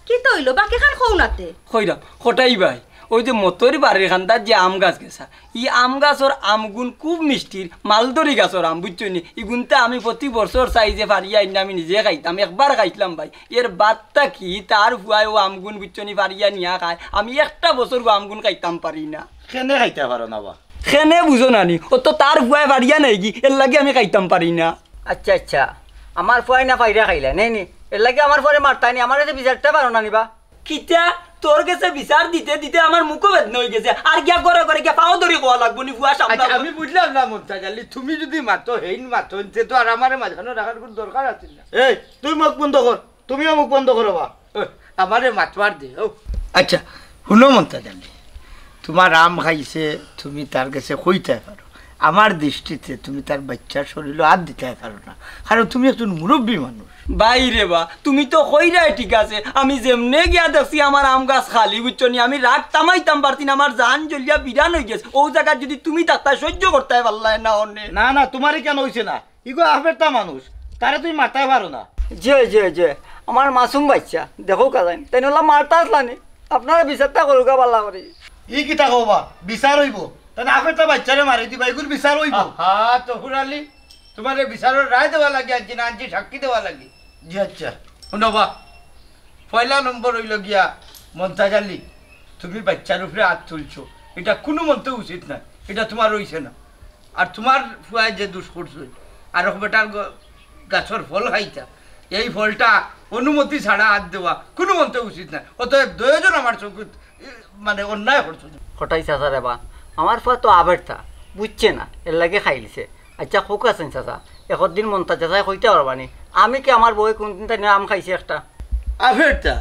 কিতা অইলো? বাকিখান কও না তে। কইরাম, কটাই ভাই, অউ যে মতর বাড়ির কান্দাত যে আম গাছ গেছা, ই আম গাছর আমগুন খুব মিষ্টির, মালদরি গাছর আম, বুঝছো নি? ইগুনতা আমি প্রতি বছর চাই যে পারিয়া আইন্না আমি নিজে খাইতাম, একবার খাইছলাম ভাই। এর বাদ থাকি তার ফুয়ায় অউ আমগুন, বুঝছো নি, পারিয়া নিয়া খায়, আমি একটা বছর অউ আমগুন খাইতাম পারি না। কেনে খাইতা পারো না বা? কেনে বুঝো না নি? অউ তো তার ফুয়ায় পারিয়া নেয়গি, এরলাগি আমি খাইতাম পারি না। আচ্ছা, আচ্ছা, আমার ফুয়ায় না পাইরা খাইলা, নেই নি? এরলাগি আমার ফুয়ারে মারতায় নি, আমারে যে বিচারটা পারো না নি বা? কিতা? তোর গেছে বিচার দিতে দিতে আমার মুখো বেদনা অইগেছে, আর গিয়া ঘরে ঘরে গিয়া পাও ধরি কওয়া লাগবো নি, ফুয়া সামনে আচ্ছা, আমি বুঝলাম না মন্তাজ আলী, তুমি যুদি মাতো, হেইন মাতো, তে তো আর আমারে মাঝখানো রাখার কুনু দরকার আছিল না। এই, তুই মুখ বন্ধ কর, তুমিও মুখ বন্ধ করো বা। ওই, আমারে মাতবার দে, ও। আচ্ছা, হুনো মন্তাজ আলী, তুমার আম খাইছে, তুমি তার গেছে কইতায় পারো। আমার দৃষ্টিতে তুমি তার বাইচ্চার শরীলো আত দিতায় পারো না, কারণ তুমি একজন মুরব্বি মানুষ। ভাই রে বা, তুমি তো কইরায় ঠিক আছে, আমি যেমনে গিয়া দেখছি আমার আম গাছ খালি, বুঝছো নি, আমি রাগ থামাইতাম পারছি না, আমার জান জ্বলিয়া বিরান অইগেছে। অউ জাগাত যুদি তুমি থাকতায়, সইজ্য করতায় পারলায় না অনে। না, না, তুমারে কেনে অইছে না? ইগু আফেরতা মানুষ, তারে তুমি মারতায় পারো না। জি, জি, জি, আমার মাসুম বাইচ্চা, দেখউক্কা যাইন, তাইন অলা মারতা আছলা নি, আপনারা বিচারটা করউক্কা ভালা করি। ই কিতা কও বা, বিচার অইবো? তাইন আফেরতা বাইচ্চারে মারি দিবা, ইগুর বিচার অইবো? আহা, তফুর আলী, তুমারে বিচারর রায় দেওয়া লাগি আনছি না, আনছি সাক্ষী দেওয়া লাগি। জি আচ্ছা, হুনো বা, পয়লা নম্বর অইলো গিয়া মন্তাজ আলী, তুমি বাইচ্চার উপরে আত তুলছো, ইটা কুনু মতে উচিত নায়, ইটা তুমার অইছে না। আর তুমার ফুয়ায় যে দুষ করছইন, আরক বেটার গ-, গাছর ফল খাইতা, এই ফলটা অনুমতি ছাড়া আত দেওয়া কুনু মতে উচিত নায়। অতএব দুইজন আমার চকুত, ই, মানে অন্যায় করছইন। কটাই চাচা রে বা, আমার ফুয়া তো আফেরতা, বুঝছে না, এরলাগি খাইলিছে। আচ্ছা, কউক্কা চাইন চাচা, একদিন মন্তাজ চাচায় কইতা পারবা নি, আমি কি আমার বউয়ে কুনদিন তাইন আম খাইছি একটা? আফেরতা,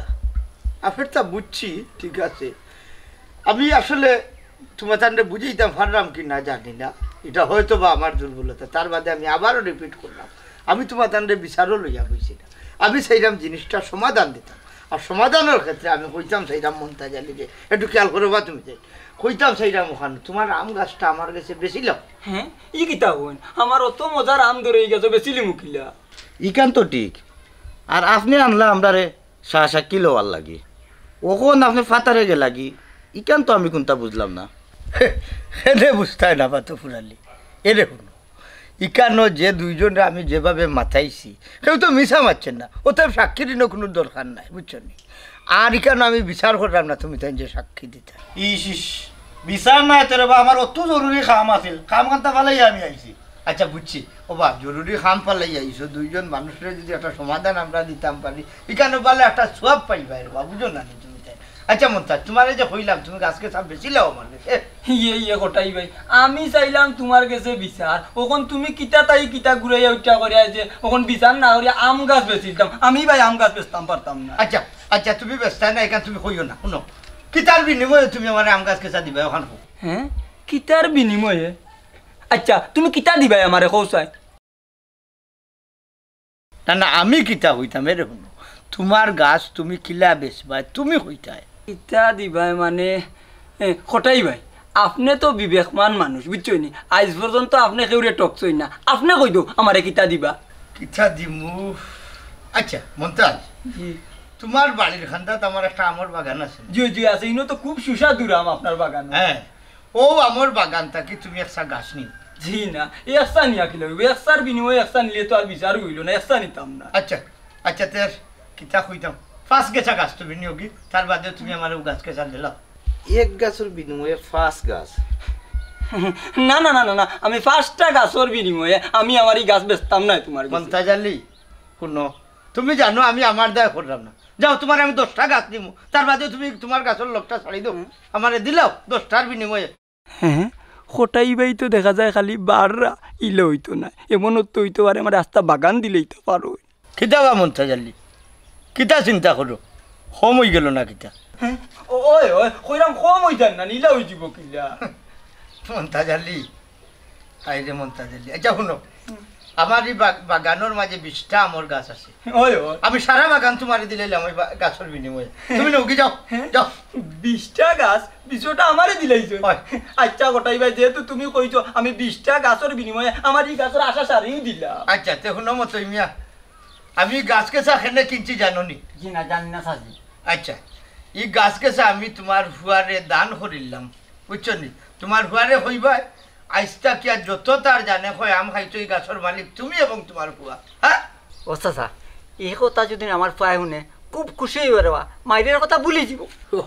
আফেরতা বুঝছি, ঠিক আছে। আমি আসলে তুমাতানরে বুঝাইতাম পারলাম কি না জানি না, ইটা হয়তো বা আমার দুর্বলতা। তার বাদে আমি আবারও repeat করলাম, আমি তুমাতানরে বিচারও লইয়া কইছি না, আমি চাইরাম জিনিসটা সমাধান দিতাম। আর সমাধানর ক্ষেত্রে আমি কইতাম চাইরাম মন্তাজ আলীরে, একটু খেয়াল করো বা তুমি, কইতাম চাইরাম অখান, তুমার আম গাছটা আমার গেছে বেচিলাও। হ্যাঁ, ই কিতা কইন? আমার অত মজার আম ধরি গেছে, বেচিলিমু কিলা? ইখান তো ঠিক। আর আপনে আনলা আমরারে সা-, সাক্ষী লওয়ার লাগি। অখন আপনে ফাতারে গেলাগি, ইখান তো আমি কুনতা বুঝলাম না। এরে বুঝতায় না বা তফুর আলী। এরে হুনো, ইখানো যে দুইজনরে আমি যেভাবে মাতাইছি, কেউ তো মিছা মাতছে না। অতএব সাক্ষীর ইনো কুনু দরকার নাই, বুঝছো নি? আর ইখানো আমি বিচার করলাম না, তুমিতাইন যে সাক্ষী দিতা। ইস, ইস, বিচার নায় তো রে বা, আমার অত জরুরি কাম আছিল, কাম কান্তা ফালাইয়া আমি আইছি। আচ্ছা, বুঝছি। ও বা, জরুরি কাম ফালাইয়া আইছো, দুইজন মানুষরে যদি একটা সমাধান আমরা দিতাম পারি, ইখানো বালা একটা সওয়াব পাইবায় রে বা, বুঝো না নি তুমি তাই? আচ্ছা মন্তাজ, তুমারে যে কইলাম তুমি গাছ গেছা বেচিলাও আমার গেছে। ইয়ে, ইয়ে, কটাই ভাই, আমি চাইলাম তুমার গেছে বিচার, অখন তুমি কিতা তাই কিতা ঘুরাইয়া উঠা করিয়া যে অখন বিচার না করিয়া আম গাছ বেচিতাম। আমি ভাই আম গাছ বেচতাম পারতাম না। আচ্ছা, আচ্ছা, তুমি বেচতায় না, ইখান তুমি কইও না। হুনো, কিতার বিনিময়ে তুমি আমারে আম গাছ গেছা দিবায়, অখান কও। হ্যাঁ, কিতার বিনিময়ে? আচ্ছা, তুমি কিতা দিবায় আমারে, কও চাই? না, না, আমি কিতা কইতাম, এরে হুনো, তুমার গাছ তুমি কিলা বেচবায়, তুমি কইতায়। কিতা দিবায় মানে, এ, কটাই ভাই, আপনে তো বিবেকমান মানুষ, বুঝছইন নি? আইজ পর্যন্ত আপনে কেউরে ঠকছইন না, আপনে কই দেও আমারে কিতা দিবা। কিতা দিমু? আচ্ছা মন্তাজ, জি। তুমার বাড়ির কান্দাত আমার একটা আমর বাগান আছে না? জি, জি, আছে। ইনো তো খুব সুস্বাদু আম আপনার বাগান। হ্যাঁ, অউ আমর বাগান থাকি তুমি একটা গাছ নিও। জি না, একটা নিয়া কিলা অইবো? একটার বিনিময়ে একটা নিলে তো আর বিচার অইলো না, একটা নিতাম না। আচ্ছা, আচ্ছা, তে আর কিতা কইতাম, পাঁচ গেছা গাছ তুমি নিও গি, তার বাদে তুমি আমারে অউ গাছ গেছা দিলাও। এক গাছর বিনিময়ে পাঁচ গাছ? না, না, না, না, না, আমি পাঁচটা গাছর বিনিময়ে আমি আমার ই গাছ বেচতাম নায় তুমার গেছে। মন্তাজ আলী, হুনো, তুমি জানো আমি আমার দায় করলাম না। যাও, তুমারে আমি দশটা গাছ দিমু, তার বাদে তুমি তুমার গাছর লগটা ছাড়ি দেও, আমারে দিলাও দশটার বিনিময়ে। হ্যাঁ, কটাই ভাই তো দেখা যায় খালি বাররা, ইলা অইতো না, এমন তো অইতো পারে আমারে আস্তা বাগান দিলাইতা পারো। কিতা বা মন্তাজ আলী, কিতা চিন্তা করো, কম অইগেলো না কিতা? হ্যাঁ, ও-, ওই, ওই, কইরাম কম অইযার না, ইলা অইযিবো কিলা? মন্তাজ আলী, হায় রে মন্তাজ আলী। আচ্ছা, হুনো, আমার ই বাগ-, বাগানর মাঝে বিশটা আমর গাছ আছে। ওই, ওই। আমি সারা বাগান তুমারে দিলাইলাম অউ বা-, গাছর বিনিময়ে। তুমি নেওগি যাও, হ্যাঁ? যাও। বিশটা গাছ, বিশটা আমারে দিলাইছো? অয়। আচ্ছা, কটাই ভাই, যেহেতু তুমি কইছো, আমি বিশটা গাছর বিনিময়ে আমার ই গাছর আশা ছাড়িউ দিলাম। আচ্ছা, তে হুনো মতই মিয়া, আমি গাছ গেছা কেনে কিনছি জানো নি? জি না, জানি না চাচি। আচ্ছা, ই গাছ গেছা আমি তুমার ফুয়ারে দান করিলাম, বুঝছো নি? তুমার ফুয়ারে কইবায়, আইজ থাকি আর যত তার জানে কয় আম খাইতো ই গাছর মালিক তুমি এবং তুমার ফুয়া। হ্যাঁ? ও চাচা, ই কথা যুদি আমার ফুয়ায় হুনে, খুব খুশি অইবো রে বা, মাইরের কথা ভুলি যিবো।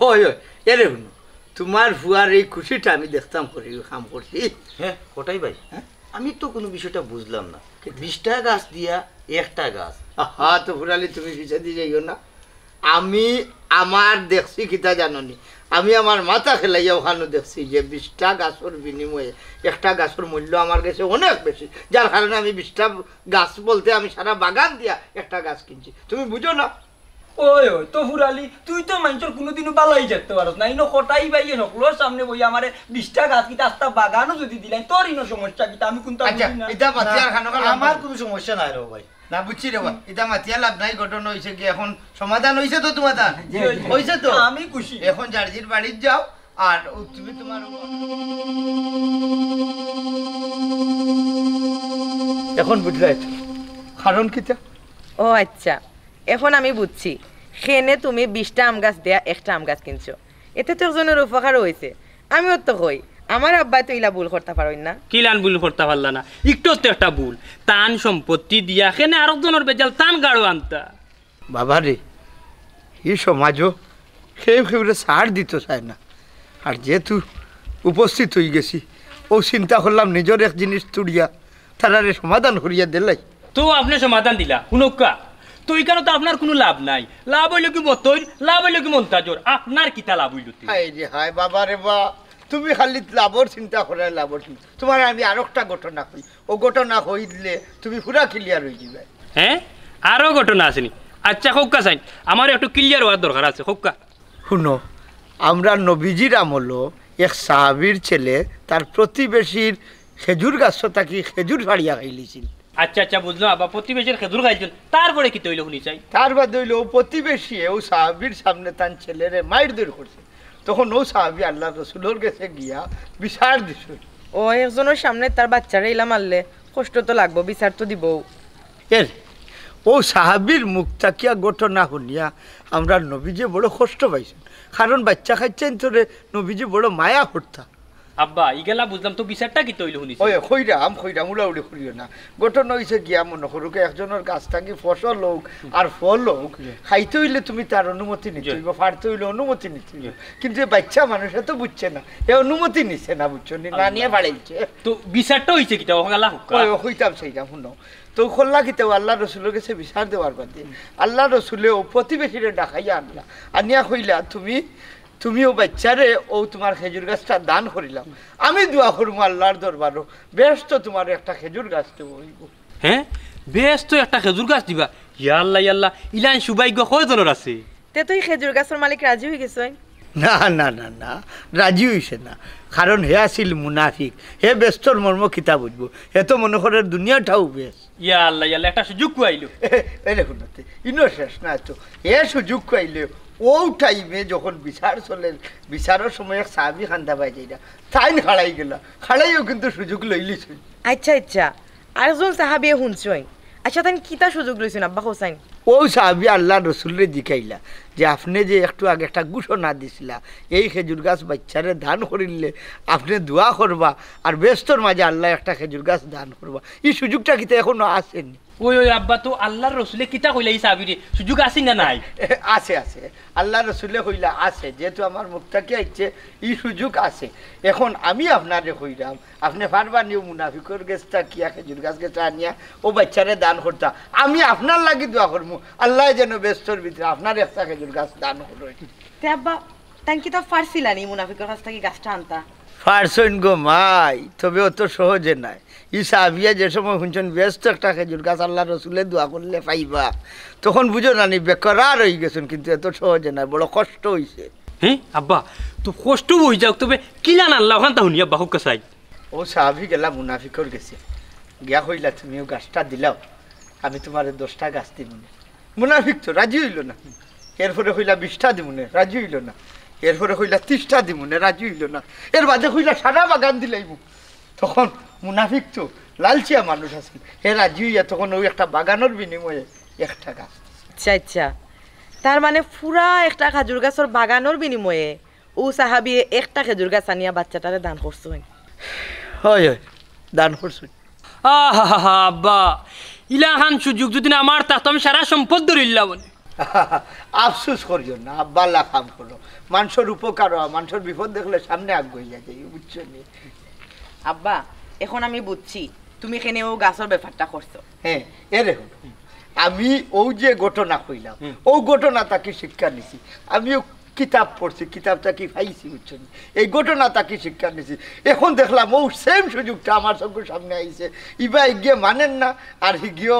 অয়, অয়, এরে হুনো, তুমার ফুয়ার ই খুশিটা আমি দেখতাম করি, কাম করছি। হ্যাঁ, কটাই ভাই, হ্যাঁ? আমি তো কুনু বিষয়টা বুঝলাম না। বিশটা গাছ দিয়া একটা গাছ। আহা, তো ফুরালি, তুমি পিছেদি যাইও না। আমি আমার দেখছি কিতা জানো নি? আমি আমার মাথা খেলাইয়া অখানো দেখছি যে বিশটা গাছর বিনিময়ে একটা গাছর মূল্য আমার গেছে অনেক বেশি, যার কারণে আমি বিশটা গাছ বলতে আমি সারা বাগান দিয়া একটা গাছ কিনছি। তুমি বুঝো না? ওই, ওই, তো ফুরালি, তুই তো মাইনষর কুনুদিনও বালাই দেখতে পারস না। ইনো কটাই ভাইয়ে হকলর সামনে বইয়া আমারে বিশটা গাছ কিতা আস্তা বাগানও যুদি দিলাইন, তোর ইনো সমস্যা কিতা? আমি কুনতা আচ্ছা, বুঝি না। ইতা মাতিয়ার খানো খানো আমার কুনু সমস্যা নাই রে ভাই। না বুঝছি রে ভাই, ইতা মাতিয়া লাভ নাই, ঘটনা অইছে কি অখন সমাধান অইছে তো তুমার? জি, জি। অইছে তো? আমি খুশি। অখন যার যার বাড়িত যাও, আর ও তুমি তুমার অখন বুঝলায় তো? কারণ কিতা? ও আচ্ছা, অখন আমি বুঝছি, কেনে তুমি বিশটা আম গাছ দিয়া একটা আম গাছ কিনছো। এতে তো একজনর উপকারও অইছে। আমিও তো কই, আমার আব্বায় তো ইলা ভুল করতা পারইন না। কিলান ভুল করতা পারলা না? ইকটাউ তো একটা ভুল। তান সম্পত্তি দিয়া কেনে আরকজনর ভেজাল তান গাড়ো আনতা? বাবা রে, ই সমাজও কেউ কেউরে ছাড় দিতো চায় না। আর যেহেতু উপস্থিত অইগেছি, অউ চিন্তা করলাম নিজর এক জিনিস তুড়িয়া তারারে সমাধান করিয়া দিলাই। তো আপনে সমাধান দিলা, হুনউক্কা, তো ইখানো তো আপনার কুনু লাভ নাই। লাভ অইলো কি মতইর, লাভ অইলো কি মন্তাজর, আপনার কিতা লাভ অইলো তে? হায় রে হায়, বাবা রে বা, তুমি খালি লাভর চিন্তা কররায়, লাভর চিন্তা। তুমারে আমি আরকটা ঘটনা কই, অউ ঘটনা কইলে তুমি পুরা clear অইযিবায়। হ্যাঁ, আরো ঘটনা আছে নি? আচ্ছা, কউক্কা চাইন, আমার একটু clear অওয়ার দরকার আছে, কউক্কা। হুনো, আমরার নবীজির আমলো এক সাহাবীর ছেলে তার প্রতিবেশীর খেজুর গাছ থাকি খেজুর ফাড়িয়া খাইলিছিল। আচ্ছা, আচ্ছা, বুঝলাম। আবার প্রতিবেশীর খেজুর খাইছইন, তারপরে কিতা অইলো হুনি চাই? তার বাদে অইলো, অউ প্রতিবেশীয়ে অউ সাহাবীর সামনে তান ছেলেরে মাইরধইর করছে। তখন অউ সাহাবী আল্লার রসুলর গেছে গিয়া বিচার দিছইন। ও একজনর সামনে তার বাচ্চারে ইলা মারলে কষ্ট তো লাগবো, বিচার তো দিবউ। এর, অউ সাহাবীর মুখ থাকিয়া ঘটনা হুনিয়া আমরার নবীজি বড় কষ্ট পাইছইন, কারণ বাচ্চা কাইচ্চাইন্তরে নবীজি বড় মায়া করতা। আব্বা, ইগেলা বুঝলাম, তো বিচারটা কিতা অইলো হুনিছি? ওই, কইরাম, কইরাম, উড়াউড়ি করিও না। ঘটনা অইছে গিয়া, মনো করুক্কা, একজনর গাছ থাকি ফসল অউক আর ফল অউক, খাইতে অইলে তুমি তার অনুমতি নিতে অইবো, ফাড়তে অইলে অনুমতি নিতে অইবো। কিন্তু এ বাইচ্চা মানুষ, এ তো বুঝছে না, এ অনুমতি নিছে না, বুঝছো নি? না নিয়া ফাড়াইছে। তো বিচারটা অইছে কিতা? ওখালা হুক্কা। ওই, ও কইতাম সেইটা, হুনো। তো করলা কিতা, ও আল্লার রসুলর গেছে বিচার দেওয়ার বাদে আল্লার রসুলে ও প্রতিবেশীরে ডাকাইয়া আনলা, আনিয়া কইলা, তুমি, তুমি ও বাইচ্চারে ও তুমার খেজুর গাছটা দান করিলাম, আমি দোয়া করমু আল্লার দরবারো, বেহেস্তো তুমার একটা খেজুর গাছ দেওয়া অইবো। হে, বেহেস্তো একটা খেজুর গাছ দিবা? ইয়া আল্লা, ইয়া আল্লা, ইলান সৌভাগ্য কয়জনর আছে? তে তো ই খেজুর গাছর মালিক রাজি অইগেছইন। না, না, না, না, রাজি অইছে না। কারণ হে আছিল মুনাফিক, হে বেহেস্তর মর্ম কিতা বুঝবো? হে তো মনো করের দুনিয়াটাউ বেহেস্ত। ইয়া আল্লা, ইয়া আল্লা, একটা সুযোগ খুয়াইলো। এই দেখো না, তে ইনো শেষ না তো। হে সুযোগ খুয়াইলে, ও টাইমে যখন বিচার চলের, বিচারর সময় এক সাহাবি কান্দা পাই যাইরা, তাইন খাড়াই গেলা, খাড়াইও কিন্তু সুযোগ লইলিছইন। আচ্ছা, আচ্ছা, আরেকজন সাহাবিয়ে হুনছইন। আচ্ছা, তাইন কিতা সুযোগ লইছইন, আব্বা কওছাইন? ও সাহাবি আল্লার রসুলরে জিকাইলা যে, আপনে যে একটু আগে একটা ঘোষণা দিছিলা, এই খেজুর গাছ বাইচ্চারে দান করিলে আপনে দোয়া করবা, আর বেহেস্তর মাঝে আল্লায় একটা খেজুর গাছ দান করবা, ই সুযোগটা কিতা এখনো আছেনি? ওই, ওই আব্বা, তো আল্লার রসুলে কিতা কইলা ই সাহাবিরে, সুযোগ আছে না নাই? আছে, আছে। আল্লার রসুলে কইলা আছে, যেহেতু আমার মুখ থাকি আইছে, ই সুযোগ আছে। এখন আমি আপনারে কইরাম, আপনে পারবা নি ও মুনাফিকর গেছ থাকি এক খেজুর গাছ গেছে আনিয়া ও বাইচ্চারে দান করতা? আমি আপনার লাগি দোয়া করমু, আল্লায় যেন বেহেস্তর ভিতরে আপনার একটা খেজুর গাছ দান করইন। তে আব্বা, তাইন কিতা পারছিলা নি মুনাফিকর কাছ থাকি গাছটা আনতা? পারছইন গো মাই, তবে অত সহজে নায়। ই সাহাবিয়ে যে সময় হুনছইন বেহেস্তো একটা খেজুর গাছ আল্লার রসুলে দোয়া করলে পাইবা, তখন বুঝো না নি বেকরার অইগেছইন, কিন্তু এত সহজে নায়, বড় কষ্ট অইছে। হে আব্বা, তো কষ্ট অইযাউক, তবে কিলান আনলা অখানতা হুনি আব্বা, কউক্কা চাই। ও সাহাবি গেলা মুনাফিকর গেছে, গিয়া কইলা, তুমি ও গাছটা দিলাও, আমি তুমারে দশটা গাছ দিমুনে। মুনাফিক তো রাজি অইলো না। এরপরে কইলা বিশটা দিমুনে, রাজি অইলো না। এরপরে কইলা তিশটা দিমুনে, রাজি অইলো না। এর বাদে কইলা সারা বাগান দিলাইমু। তখন মুনাফিক তো লালচিয়া মানুষ আছিল, হে রাজি অইয়া তখন ওই একটা বাগানর বিনিময়ে একটা গাছ দিছে। আচ্ছা, আচ্ছা, তার মানে পুরা একটা খাজুর গাছর বাগানর বিনিময়ে ও সাহাবিয়ে একটা খেজুর গাছ আনিয়া বাচ্চাটারে দান করছইন। হয়, হয়, দান করছইন। আহা, আব্বা, ইলাখান সুযোগ যদি না আমার থাকতো, আমি সারা সম্পদ ধরিলাম অনে। আফসোস করিও না, আব্বা, আল্লাহ কাম করো। মানষর উপকার অয়, মানষর বিপদ দেখলে সামনে আগুয়াইয়া যাই, বুঝছো নি? আব্বা, এখন আমি বুঝছি তুমি কেনে ও গাছর ব্যাপারটা করছো। হ্যাঁ, এরে হুনো, আমি ও যে ঘটনা কইলাম, হুম। ও ঘটনা থাকি শিক্ষা নিছি। আমিও কিতাব পড়ছি, কিতাব থাকি পাইছি, বুঝছো নি? এই ঘটনা থাকি শিক্ষা নিছি। এখন দেখলাম ও সেম সুযোগটা আমার চকুর সামনে আইছে, ইবা ইগিয়ে মানের না, আর হিগিও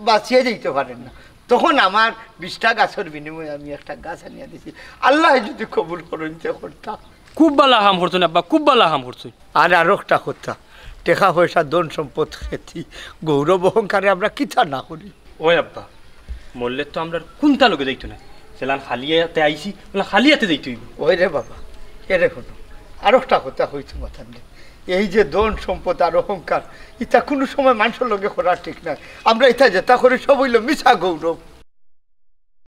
বাঁচিয়া যাইতে পারের না। তখন আমার বিশটা গাছর বিনিময়ে আমি একটা গাছ আনিয়া দিছি। আল্লায় যদি কবুল করইন তে করতা। খুব ভালা কাম করছইন আব্বা, খুব ভালা কাম করছইন। আর আরোকটা কথা, টেকা পয়সা, ধন সম্পদ, খ্যাতি, গৌরব অহংকারে আমরা কিতা না করি। ওই আব্বা, মরলে তো আমরার কুন্তা লগে যাইতো না। যেলান খালি আতে আইছি, ওলা খালি আতে যাইতে অইবো। ওই রে বাবা, এরে হুনো, আরোকটা কথা কই তুমার সামনে। এই যে ধন সম্পদ আর অহংকার, ইতা কুনু সময় মানষর লগে করা ঠিক নায়। আমরা ইতা যেতা করি সব অইলো মিছা গৌরব।